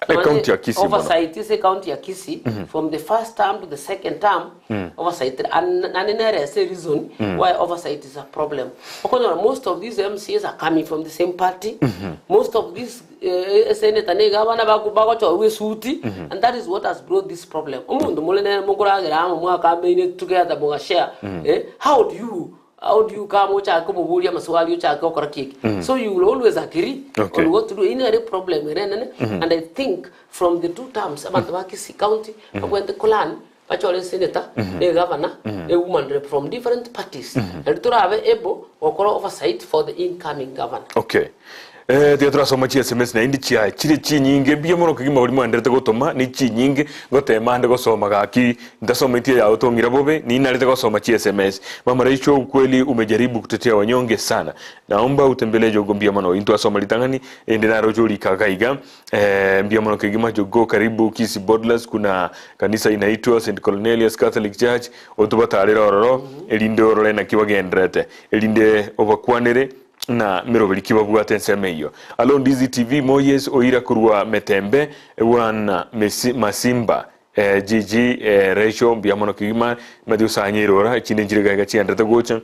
Ecounty ya Kisii mono. Oversight ase ecounty ya Kisii from the first term to the second term oversight and naende nere ase reason why oversight is a problem. Okonyora most of these MCAs are coming from the same party, most of these eh, senator niga abana bago bagochorwa esuti and that is what has brought this problem. Omonto more nere mokoragera amo mwakambeine together mogashare eh, how do you How do you come ochake komoboria amaswali ochake gokora ki eke? So you will always agree Okay. on what to do. Eyio nere problem ere enene and I think from the two terms abanto ba Kisii County babwenerete kolearn bachore senator ne governor ne woman rep from different parties naende torabe able gokora oversight for the incoming governor. Okay. Eh, tiga torasoma chi sms naende chia chire chinyinge mbuya mono kegima bori mwenderete gotoma ni chinyinge ngotema ande gosoma gaki ntasometie yago tong'ira bobe ninarete gosoma chi sms mama Rachel ukweli umejaribu kutetea wanyonge sana naomba utembelee jogo mbuya mono intwe asoma ritang'ani ende naroche orika iga iga eh, mbuya mono kegima jogo karibu Kisii Borders kuna kanisa inaitwa St Cornelius Catholic Church otobatarere ororo erinde orore naki bagenderete erinde obakwanere na meroberi ki babwate ensemo eyio. Alo Ndizi TV Moyes oira korwa Metembe bwana Masimba eh, GG eh, Recho mbuya mono kegima mati gosanya erora echinde nchire gaiga chigenderete gocha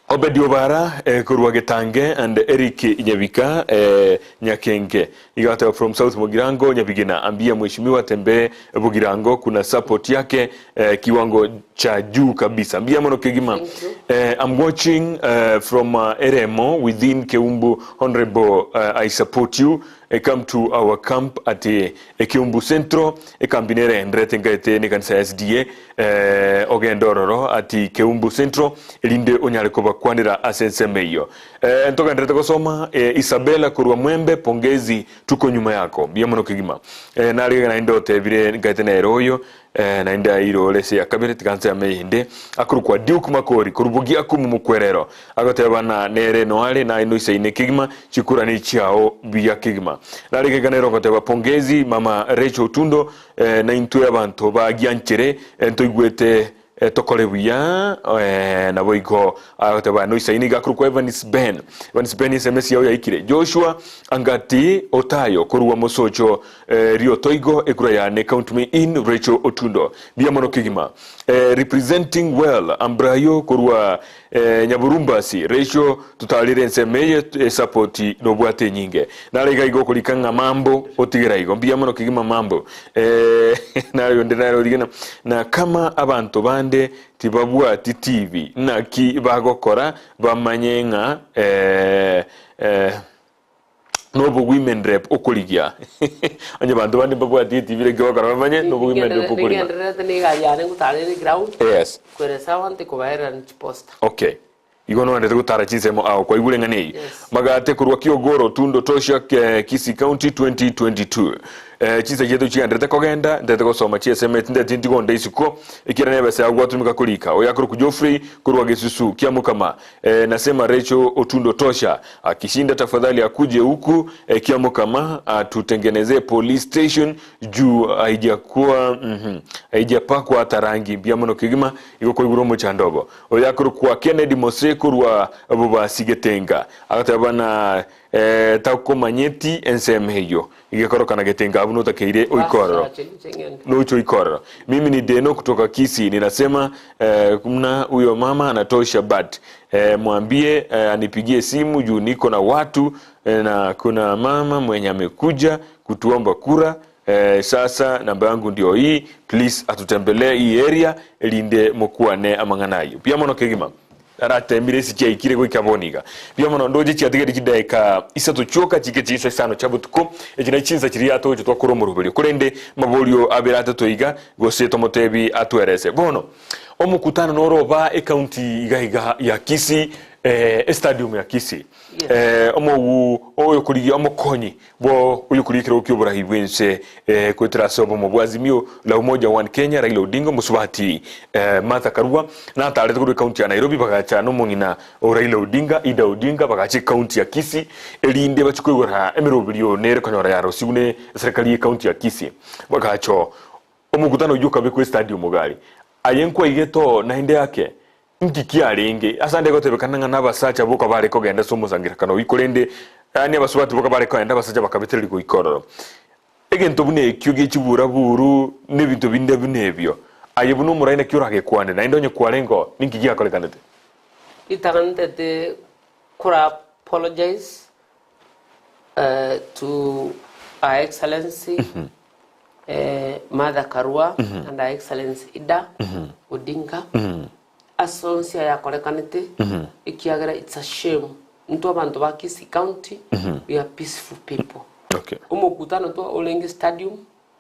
Obedi Obara eh, korwa Getange and Eric Nyabika eh, Nyakenge igateba from South Mugirango Nyabigina ambia mheshimiwa tembe Bugirango kuna support yake eh, kiwango cha juu kabisa mbuya mono kegima Thank you. eh, I'm watching from Eremo within Keumbu honorable I support you come to our camp at Keumbu Central ekambi nere enderete nkaete nekanisa ya SDA eh, ogende ororo at Keumbu Central erinde onyare kobakwanera ase ensemo eyio eh, ntogenderete gosoma eh, Isabella korwa Mwembe pongezi tuko nyuma yako mbuya mono kegima eh, narigega naende otebire nkaete nere oyo Eh, naende aire ore ase ya kabere tiga nsemo eyende akorokwa Duke Makori korwa Bogiakumu mokwerero agoteba na nere noare naye noisaine kegima chikura nechiao buya kegima narigega nere ogoteba pongezi mama Rachel Otundo eh, naintwe abanto ba Gianchere eh, ntoigwete. Tokore buya naboigo agoteba noisaini iga akorokwa Evans Ben. Evans Ben SMS yao yaikire. Joshua Angati Otayo korwa Mosocho Riotoigo ekura yane count me in Rachel Otundo. Mbuya mono kegima. Representing well Ambrayo korwa Nyaborumbasi Rachel totarire ensemo eye esupport nobwate enyinge. Nare iga igo okorika ng'a mambo otigera igo. Mbuya mono kegima mambo. Eh, nare onde nare origena na kama abanto bande tibabwati TV naki bagokora bamanye ng'a eh, eh, nobo women rep okorigia onye banto bande mbabwati etibi naki bagokora bamanye nobo women rep okorima Nigendererete na egari yane ngotarere eground yes kweresa abanto kobaerera chiposta. Okay Igo noendete gotara chinsemo ao kwaigure ng'a neyio. Yes. Magate korwa Kiogoro Tundo Tosha eh, Kisii County 2022. Eh, chinsa chiaito chigenderete kogenda ntete gosoma chieseme tinteti ntigonde isiko ekiagera nebesa yao gwatumeka korika oyo akorokwa Geoffrey korwa Gesusu Kiamokama eh, nasema Rachel Otundo Tosha akishinda tafadhali akuje huku eh, Kiamokama atutengenezee police station juu haijakuwa haijapakwa hata rangi mbuya mono kegima igo koigure omochando obo Oyo akorokwa Kennedy Mose korwa Bobasi Getenga agateba na eh, takomanyeti ensemo eyio igekorokana Getenga abwo notakeire oikororo nocho oikororo. Mimi ni Deno kutoka Kisii ninasema eh, mna huyo mama anatosha but eh, mwambie eh, anipigie simu juu niko na watu eh, na kuna mama mwenye amekuja kutuomba kura Eh, sasa namba yangu ndio hii please atutembelee hii area erinde mokwane amang'ana ayio. Mbuya mono kegima. Aratemire ase chiaikire goika bono iga. Mbuya mono ndoche chiatigaire chidaeka isato chioka chike chinsa isano chia botuko echi nachi chinsa chiria togocha twakora omoroberio korende maborio abere atato iga gose tomotebi atwerese. Bono omokutano noro oba ecounty iga iga ya Kisii eh, estadium ya Kisii. Yes. Eh, omogu oyokorigia omokonyi Bo oyokorigia ekerogo ki'oboraai bw'ense goetera ase obomo bwa Azimio la Umoja One Kenya Raila Odinga omosubati Martha Karua natarete korwa ekaunti ya Nairobi bagacha nomong'ina o Raila Odinga Ida Odinga bagacha ekaunti ya Kisii erinde bachie koigora emeroberio nere konyora yarosiwu ne eserekari y'ekaunti ya Kisii bagacha omokutano oyio okabekwa estadium gari aye nkwaigete oo naende ake Nki kiarenge ase ande gotebekana ng'a nabasacha boka bare kogenda ase omosangererekano oyio, korende yaani abasubati boka bare kogenda, abasacha bakabetereria goika ororo? Egento buna ekio gie chiburaburu na ebinto binde buna ebio, aye buna omorai naki oragekwane, naende onye kwarenge oo, ninki giakorekanete? Ritang'ani kora apologize to Her Excellency Martha Karua and Her Excellency Ida Odinga ase onsi ayakorekanete ekiagera it's a shame intwe abanto ba Kisii County we are peaceful people. Omokutano twa orenge stadium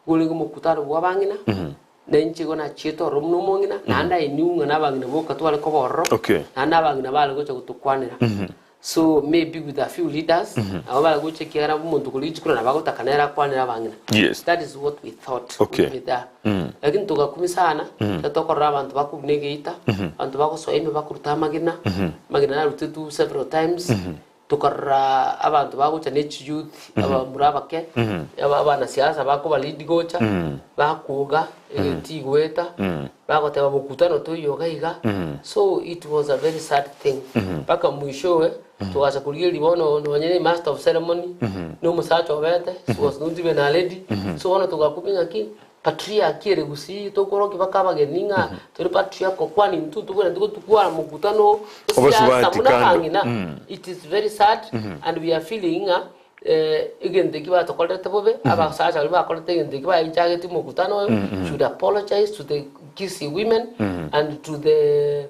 igo orenge omokutano bwa abang'ina na inche igo nachiete ororo buna omong'ina naende I knew ng'a na abang'ina boka tware koba ororo naende abang'ina bare gocha gotokwanera. So maybe with a few leaders nabo bare gocha ekiagera omonto korwa richiko nabo agotaka nere akwanere abang'ina. That is what we thought would be there. Lakini togakumia sana ekero tokorora abanto bakobuna egeita, abanto bagosoa ime bakoruta amagena, amagena narutetwe several times, tokarora abanto bagocha ne chiyouth, abamura abake, aba abanasiasa bakoba lead gocha, bakoga egeti goeta, Bagoteba mokutano toiyo iga iga, so it was a very sad thing. Mpaka mwishowe togacha korigereria bono nonye ne master of ceremony na omosacha obete, she was not even a lady. So bono togakumia ng'aki patriarchy ere gusii tokorokia mpaka abageni ng'a tore patriarchal kwani intwe ntobwenereti gotukwara mokutano o siasa Obasubati buna kando. abang'ina. It is very sad and we are feeling ng'a Egento ekio batokorerete bobe, abasacha baria bakorete egento ekio baenchagetie omokutano oyo should apologize to the Kisii women and to the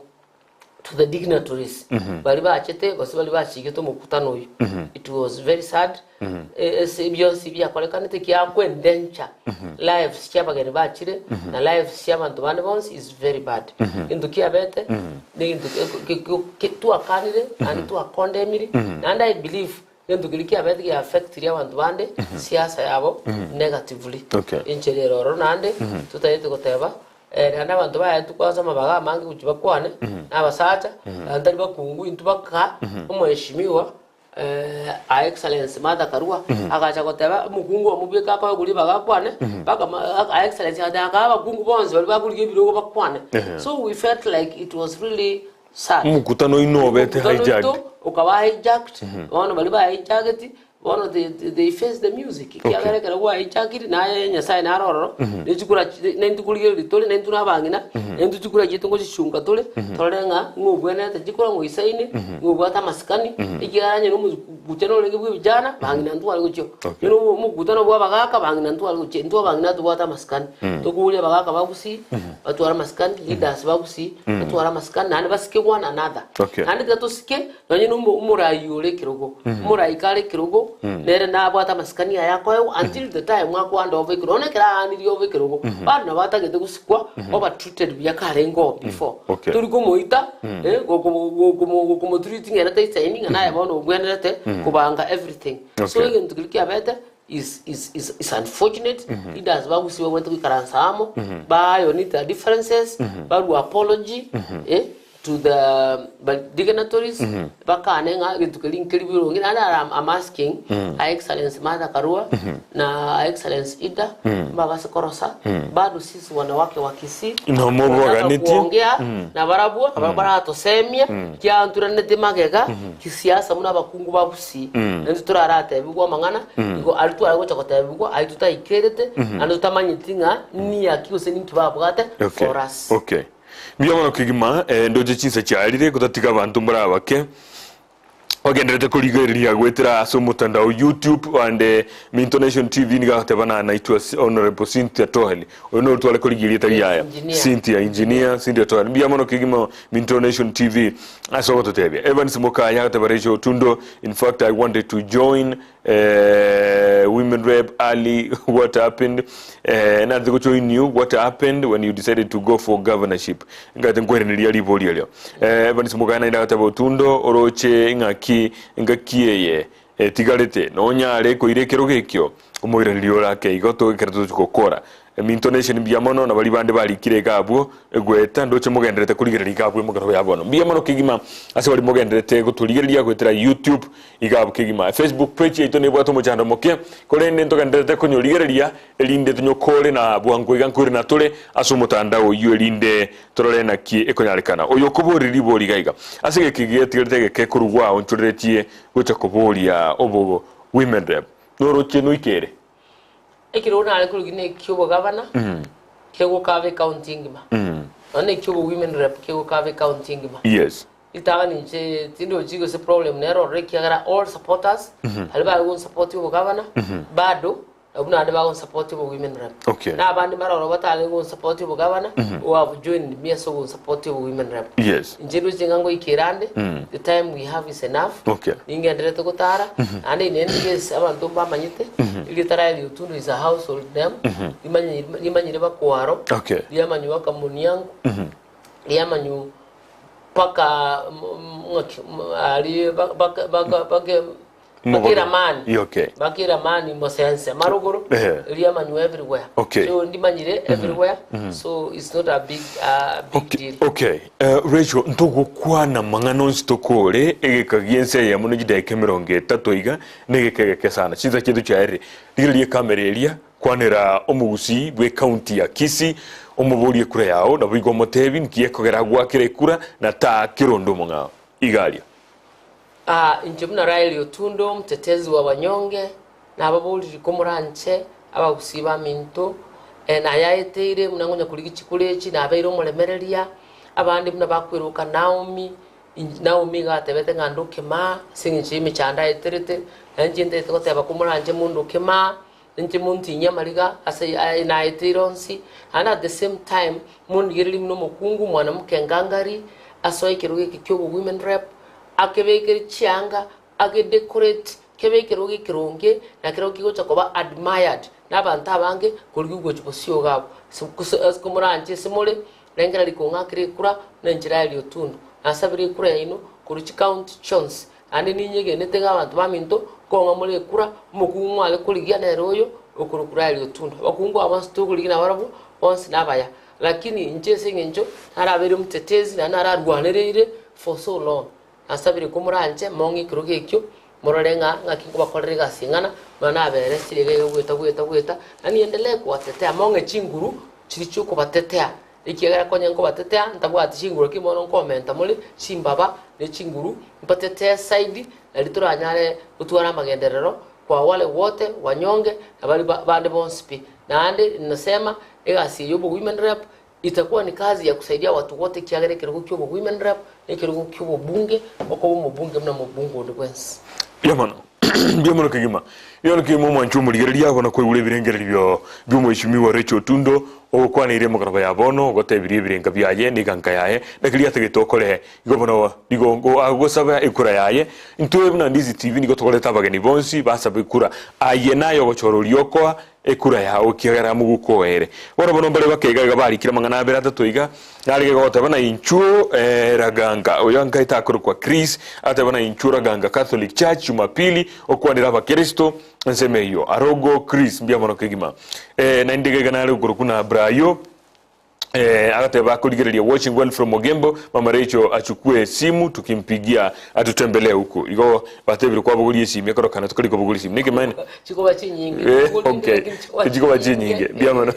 to the dignitaries baria bachete gose baria bachigete omokutano oyo. It was very sad ase bionsi biakorekanete ekiagera kwendencha lives chia abageni bachire na lives chia abanto bande bonsi is very bad. Egento kiabete na egento twakanire naende twakondemiri naende I believe Egento keria kiabete gia affectiri abanto bande siasa yabo negatively. Enchera ere ororo naende totagete goteba naende abanto baetwe kwanza amabaga amange gochia bakwane na abasacha naende tari bakungu intwe baka omweshimiwa Her Excellency Martha Karua agacha goteba omokungu omobuya kakoegwa ribaga akwane, mpaka Her Excellency agateba kaa abakungu bonsi baria bakorigia ebirogo bakwane. So we felt like it was really sad. Omokutano oino obete Omokutano hijacked. oito okaba hijacked, bono baria ba hijacked bono they face the music ekiagera ekero gwa hijackiri naye Nyasaye naro ororo, ne chikura naintwe korigereria tore naintwe na abang'ina, naintwe chikura chiaito ngochichunga tore, torore ng'a ng'a obwenerete chikura ng'a oisaine, ng'a obwate amasikani, ekiagera onye na omokuchano orenge bwa ebijana, bang'ina ntware gochia oo. Onye na omokutano bwa abagaka, bang'ina ntware gochia, intwe abang'ina tobwate amasikani. Tokoboria abagaka ba Gusii, batware amasikani, leaders ba Gusii, batware amasikani, naende basike one another. Naende tiga tosike Nonye nomorai ore ekerogo, omorai kare ekerogo, nere nabwate amasikani aye akoegwa until the time akoanda obe ekerogo. Nonya ekero aanirie obe ekerogo, bado nabo atagete gosikwa, oba treated buya karenge oo before. Tori komoita, gokomotreat ng'a ere taisaini ng'a naye bono obwenerete kobanga everything. So egento keria kiabete is is is is unfortunate, leaders ba Gusii babwenerete goikaransa amo, ba iron their differences, barue apology, to the dignitaries bakane ng'a egento keria nkeri bironge naende ara am asking Her Excellency Martha Karua na Her Excellency Ida mbabase korosa bado sisi wanawake wa Kisii No, tunataka moboganetie. kuongea na barabwo abwo baratosemia kianturanete magega kisiasa buna abakungu ba Gusii naintwe toraratebigwe amang'ana igo aria tware gocha gotebigwa aria totaikerete naende totamanyeti ng'a niaki gose ninki babwate for us. Okay. Mbuya mono kegima, ndoche chinsa chiarire, gotatiga abanto mbare abake bagendererete korigereria goetera ase omotandao YouTube and Minto Nation TV nigo agotebana naitwe ase Honorable Cynthia Toheli. Oyo noro tware korigia erieta riaye. Engineer. Cynthia Engineer Cynthia Toheli. Mbuya mono kegima Minto Nation TV ase ogototebia. Evans Mokaya agateba Rachel Otundo, in fact I wanted to join Eh, women rep Ali, what happened? Eh, nanze gojoin you, what happened when you decided to go for governorship? Ngate nkwereneria ribori erio. Eh, Evans Mugana inde agateba Otundo oroche ng'aki ngaki eye etigarete nonyare koira ekerogo ekio omoiraneria orake igo togekera tochi gokora Minto Nation mbuya mono na baria bande barikire iga abwo goeta ndoche mogendererete korigereria iga abwo emogero ya bono. Mbuya mono kegima ase baria mogendererete gotorigereria goetera YouTube iga abwo kegima. Facebook page yaito nebwate omochando moke korende ntogendererete konyorigereria erinde tonyokore na bwango iga nkoirana tore ase omotandao oyio erinde torore naki ekonyarekana. Oyo okoboria ribori iga iga ase egeki getigarete egeke korwa aonchoreretie gocha koboria obo women rep noroche noikere. Ekerogo nare korigia na eki'obogavana kegokaba ecounty engima, nonya na eki'obo women rep kegokaba ecounty engima. Ritang'ani inche tindochi gose problem nere ororo ekiagera all supporters baria bare gonsupport obogavana bado nabwo naende bagonsupport obo women rep. Na abande mbare ororo batare gonsupport obogavana who have joined me ase ogonsupport obo women rep. Inche ndoche ng'a ngoikera ande, the time we have is enough, ningendererete gotara, naende in any case abanto mbamanyete, erieta Rael Otundo is a household name, rimanyire bakwaro, riamanywa Kamuniangu, riamanywa mpaka ng'aki aria Bakiramani, bakiramani mosense marogoro, riamanywa everywhere. So ndimanyire everywhere, so it's not a big, big deal. Okay, Rachel, ntogokwana amang'ana onsi tokore egeka gi'ense eyemo ne chidaeka emerongo etato iga, na egeka egeke sana. Chinsa chiaito chiaerire. Rigereria ekamera eria, kwanera omogusii bw'ecounty ya Kisii, omoborie ekura yao, naboigo omotebi nki ekogera agoakera ekura na taakera onde omong'ao. Iga aria. Aa, inche buna Raeli Otundo, omotetezi wa banyonge, nababoriri komoranche abagusii baminto, nayaeteire buna ngonya korigia chikura echi, nabeire omoremereria, abande buna bakweroka Naomi, Naomi iga atebete ng'a ndoke maa, ase eng'encho y'emechando aeterete, na inche ntagete goteba komoranche mondoke maa, inche montinyie amariga ase aye naeteire onsi, naende at the same time mondigererie buna omokungu mwanamke ngangari, asoe ekerogo eke kia obo women rep, Akebekere chianga, agedecorate, kebe ekerogo ekeronge, na kerogo kegocha koba admired nabanto abange korigia ogochia bosio iga abwo. Ase komoranche ase more, rengereria kong'akera ekura buna enchera ya Riotundo. Nasabire ekura yaino korwa chicounty chionsi, naende ninyegenete ng'a abanto baminto nkong'a more ekura, omokungu mware korigia nere oyo okorokwa Rael Otundo. Abakungu aba bonsi tokorigia nabarabwo bonsi nabaya. Lakini inche ase engencho narabeire omotetezi naende nararwanereire for so long, nasabire komoranche mong'e ekerogo ekio. Morore ng'a ng'aki nkobakorera egasi eng'ana, buna naberesire iga iga goeta goeta goeta, na niendelee kobatetea mong'e chinguru chiria chiokobatetea, ekiagera konya nkobatetea ntabwati chinguru lakini bono nkomenta more chimbaba ne chinguru mbatetee zaidi nario toranyare gotwara amagenderero kwa wale wote wanyonge na baria bande bonsi pi. Naende nasema egasi eye y'obowomen rep Itakuwa ni kazi ya kusaidia watu wote ekiagera ekerogo ki'obowomen rep na ekerogo ki'obobunge, okoba omobunge buna mobunge onde bwensi. Mbuya mono, mbuya mono kegima. Mbuya mono kegima omwanchi omorigereria bono kwaigure ebirengererio bi'omweshimiwa Rachel Otundo ogokwaneire emegoroba ya bono ogotebirie ebirenga biaye na eganka yaye na keria atagete okore igo bono nigo agosaba ekura yaye. Intwe buna Ndizi TV nigo tokoreta abageni bonsi basaba ekura aye naye ogochora oria okoa Ekura yao, ekiagera amoguko ere. Bono bono mbare bakeiga iga barikire amang'ana abere atato iga, narenge goteba na inchuo Raganga, oyo ankaete akorokwa Chris, agateba na inchuo Raganga Catholic Church, Jumapili, okwanera abakristo, ensemo eyio. Arogo Chris, mbuya mono kegima. Naende iga iga nare gokorokwa na Brayo, agateba akorigereria watching well from Ogembo, mama Rachel achukue simu tukimpigia atutembelee huku. Igo batebire kwabogoria esimi ekorokana tokari kobogoria esimu nekemanene Chikoba chinyinge. Eh, Chikoba okay. lakini chikoba Chikoba chinyinge. Mbia mono.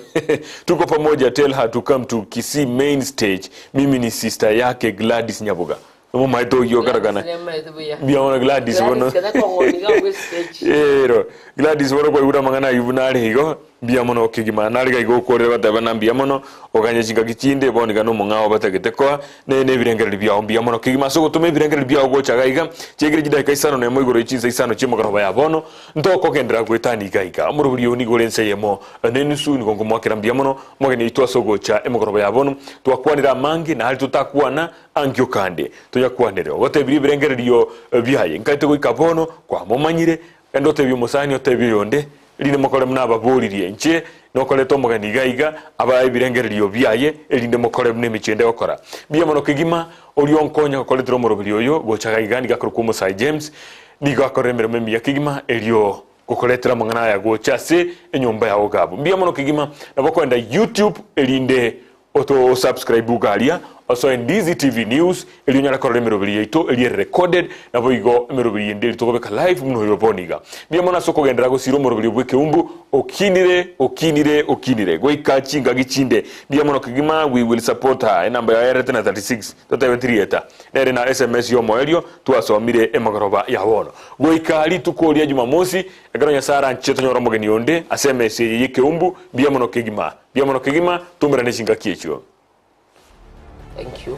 Tuko pamoja tell her to come to Kisii main stage. Mimi ni sister yake Gladys Nyaboga. Omomaete oyio okarokana. Gladys nemaete buya. Mbuya mono Gladys bono. Gladys kata kong'oni iga agwo estage. Ero, Gladys bono kwaigure amang'ana ayio buna are igo, mbuya mono kegima. Nare iga igo okorire goteba na mbuya mono, oganye chingaki chinde, bono iga nomong'ao batagete koa, ne nebirengererio biao mbuya mono kegima ase ogotoma ebirengererio biao gocha iga iga, chiaikire chidakika isano nemo igoro ye chinsa isano chi'omogoroba ya bono, ntokogenderera goetania iga iga. Omorobori oo nigo ore ense eyemo nenusu, nigo nkomoakera mbuya mono, omogeni oito ase ogocha emogoroba ya bono. Twakwanire amange, nari totakwana, Ankio kande toyakwanere, ogotebirie ebirengererio biaye, nkaete goika bono kwamomanyire, genda otebie omosani otebie oyonde, erinde mokore buna ababoririe. Inche nokorete omogeni iga iga abae ebirengererio biaye, erinde mokore buna emechie ende egokora. Mbuya mono kegima, oria onkonya gokoretera omoroberi oyo gocha iga iga nigo akorokwa omosae James, nigo akorire emeremo emiya kegima, erio gokoretera amang'ana aya gocha ase enyomba yao gabu. Mbuya mono kegima, nabo okoenda YouTube erinde Oto subscribe iga aria osoe Ndizi TV News erio onyare korora emeroberi yaito eria ere recorded naboigo emeroberi ende eria tokobeka live buna oyo bono iga. Mbuya mono ase okogenderera gosira omoroberi bw'ekeumbu okinire okinire okinire goika chingaki chinde. Mbuya mono kegima we will support her enamba yao erete na 36 totebeti rieta nere na sms yomoerio twasomire emagoroba ya bono goika rituko ria Jumamosi ekero Nyasae aranche tonyore omogeni onde ase emesa eye y'ekeumbu mbuya mono kegima. Mbuya mono kegima, toumerane chingaki echio. Thank you.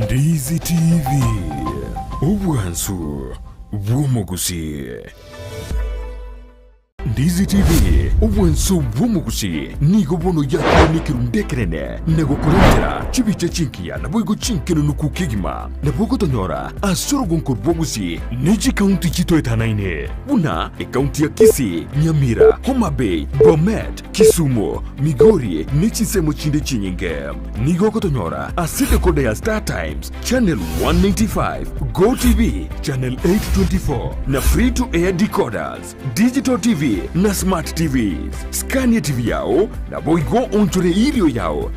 Ndizi TV, obwansu bw'omogusii. Ndizi TV, obwanso bw'omogusi, nigo bono yakire nekerundu ekenene na gokorentera chibicha chingiya naboigo chinkenunuku kegima. Nabo ogotonyora ase orogonko rw'obogusi ne chikaunti chitoetanaine buna ekaunti ya Kisii, Nyamira, Homa Bay, Bomet, Kisumu, Migori ne chinsemo chinde chinyinge. Nigo ogotonyora ase decoder ya Star Times, Channel 195, Go TV, Channel 824 na Free to Air decoders. Digital TV na Smart TVs. Scania TV yao naboigo onchore irio yao.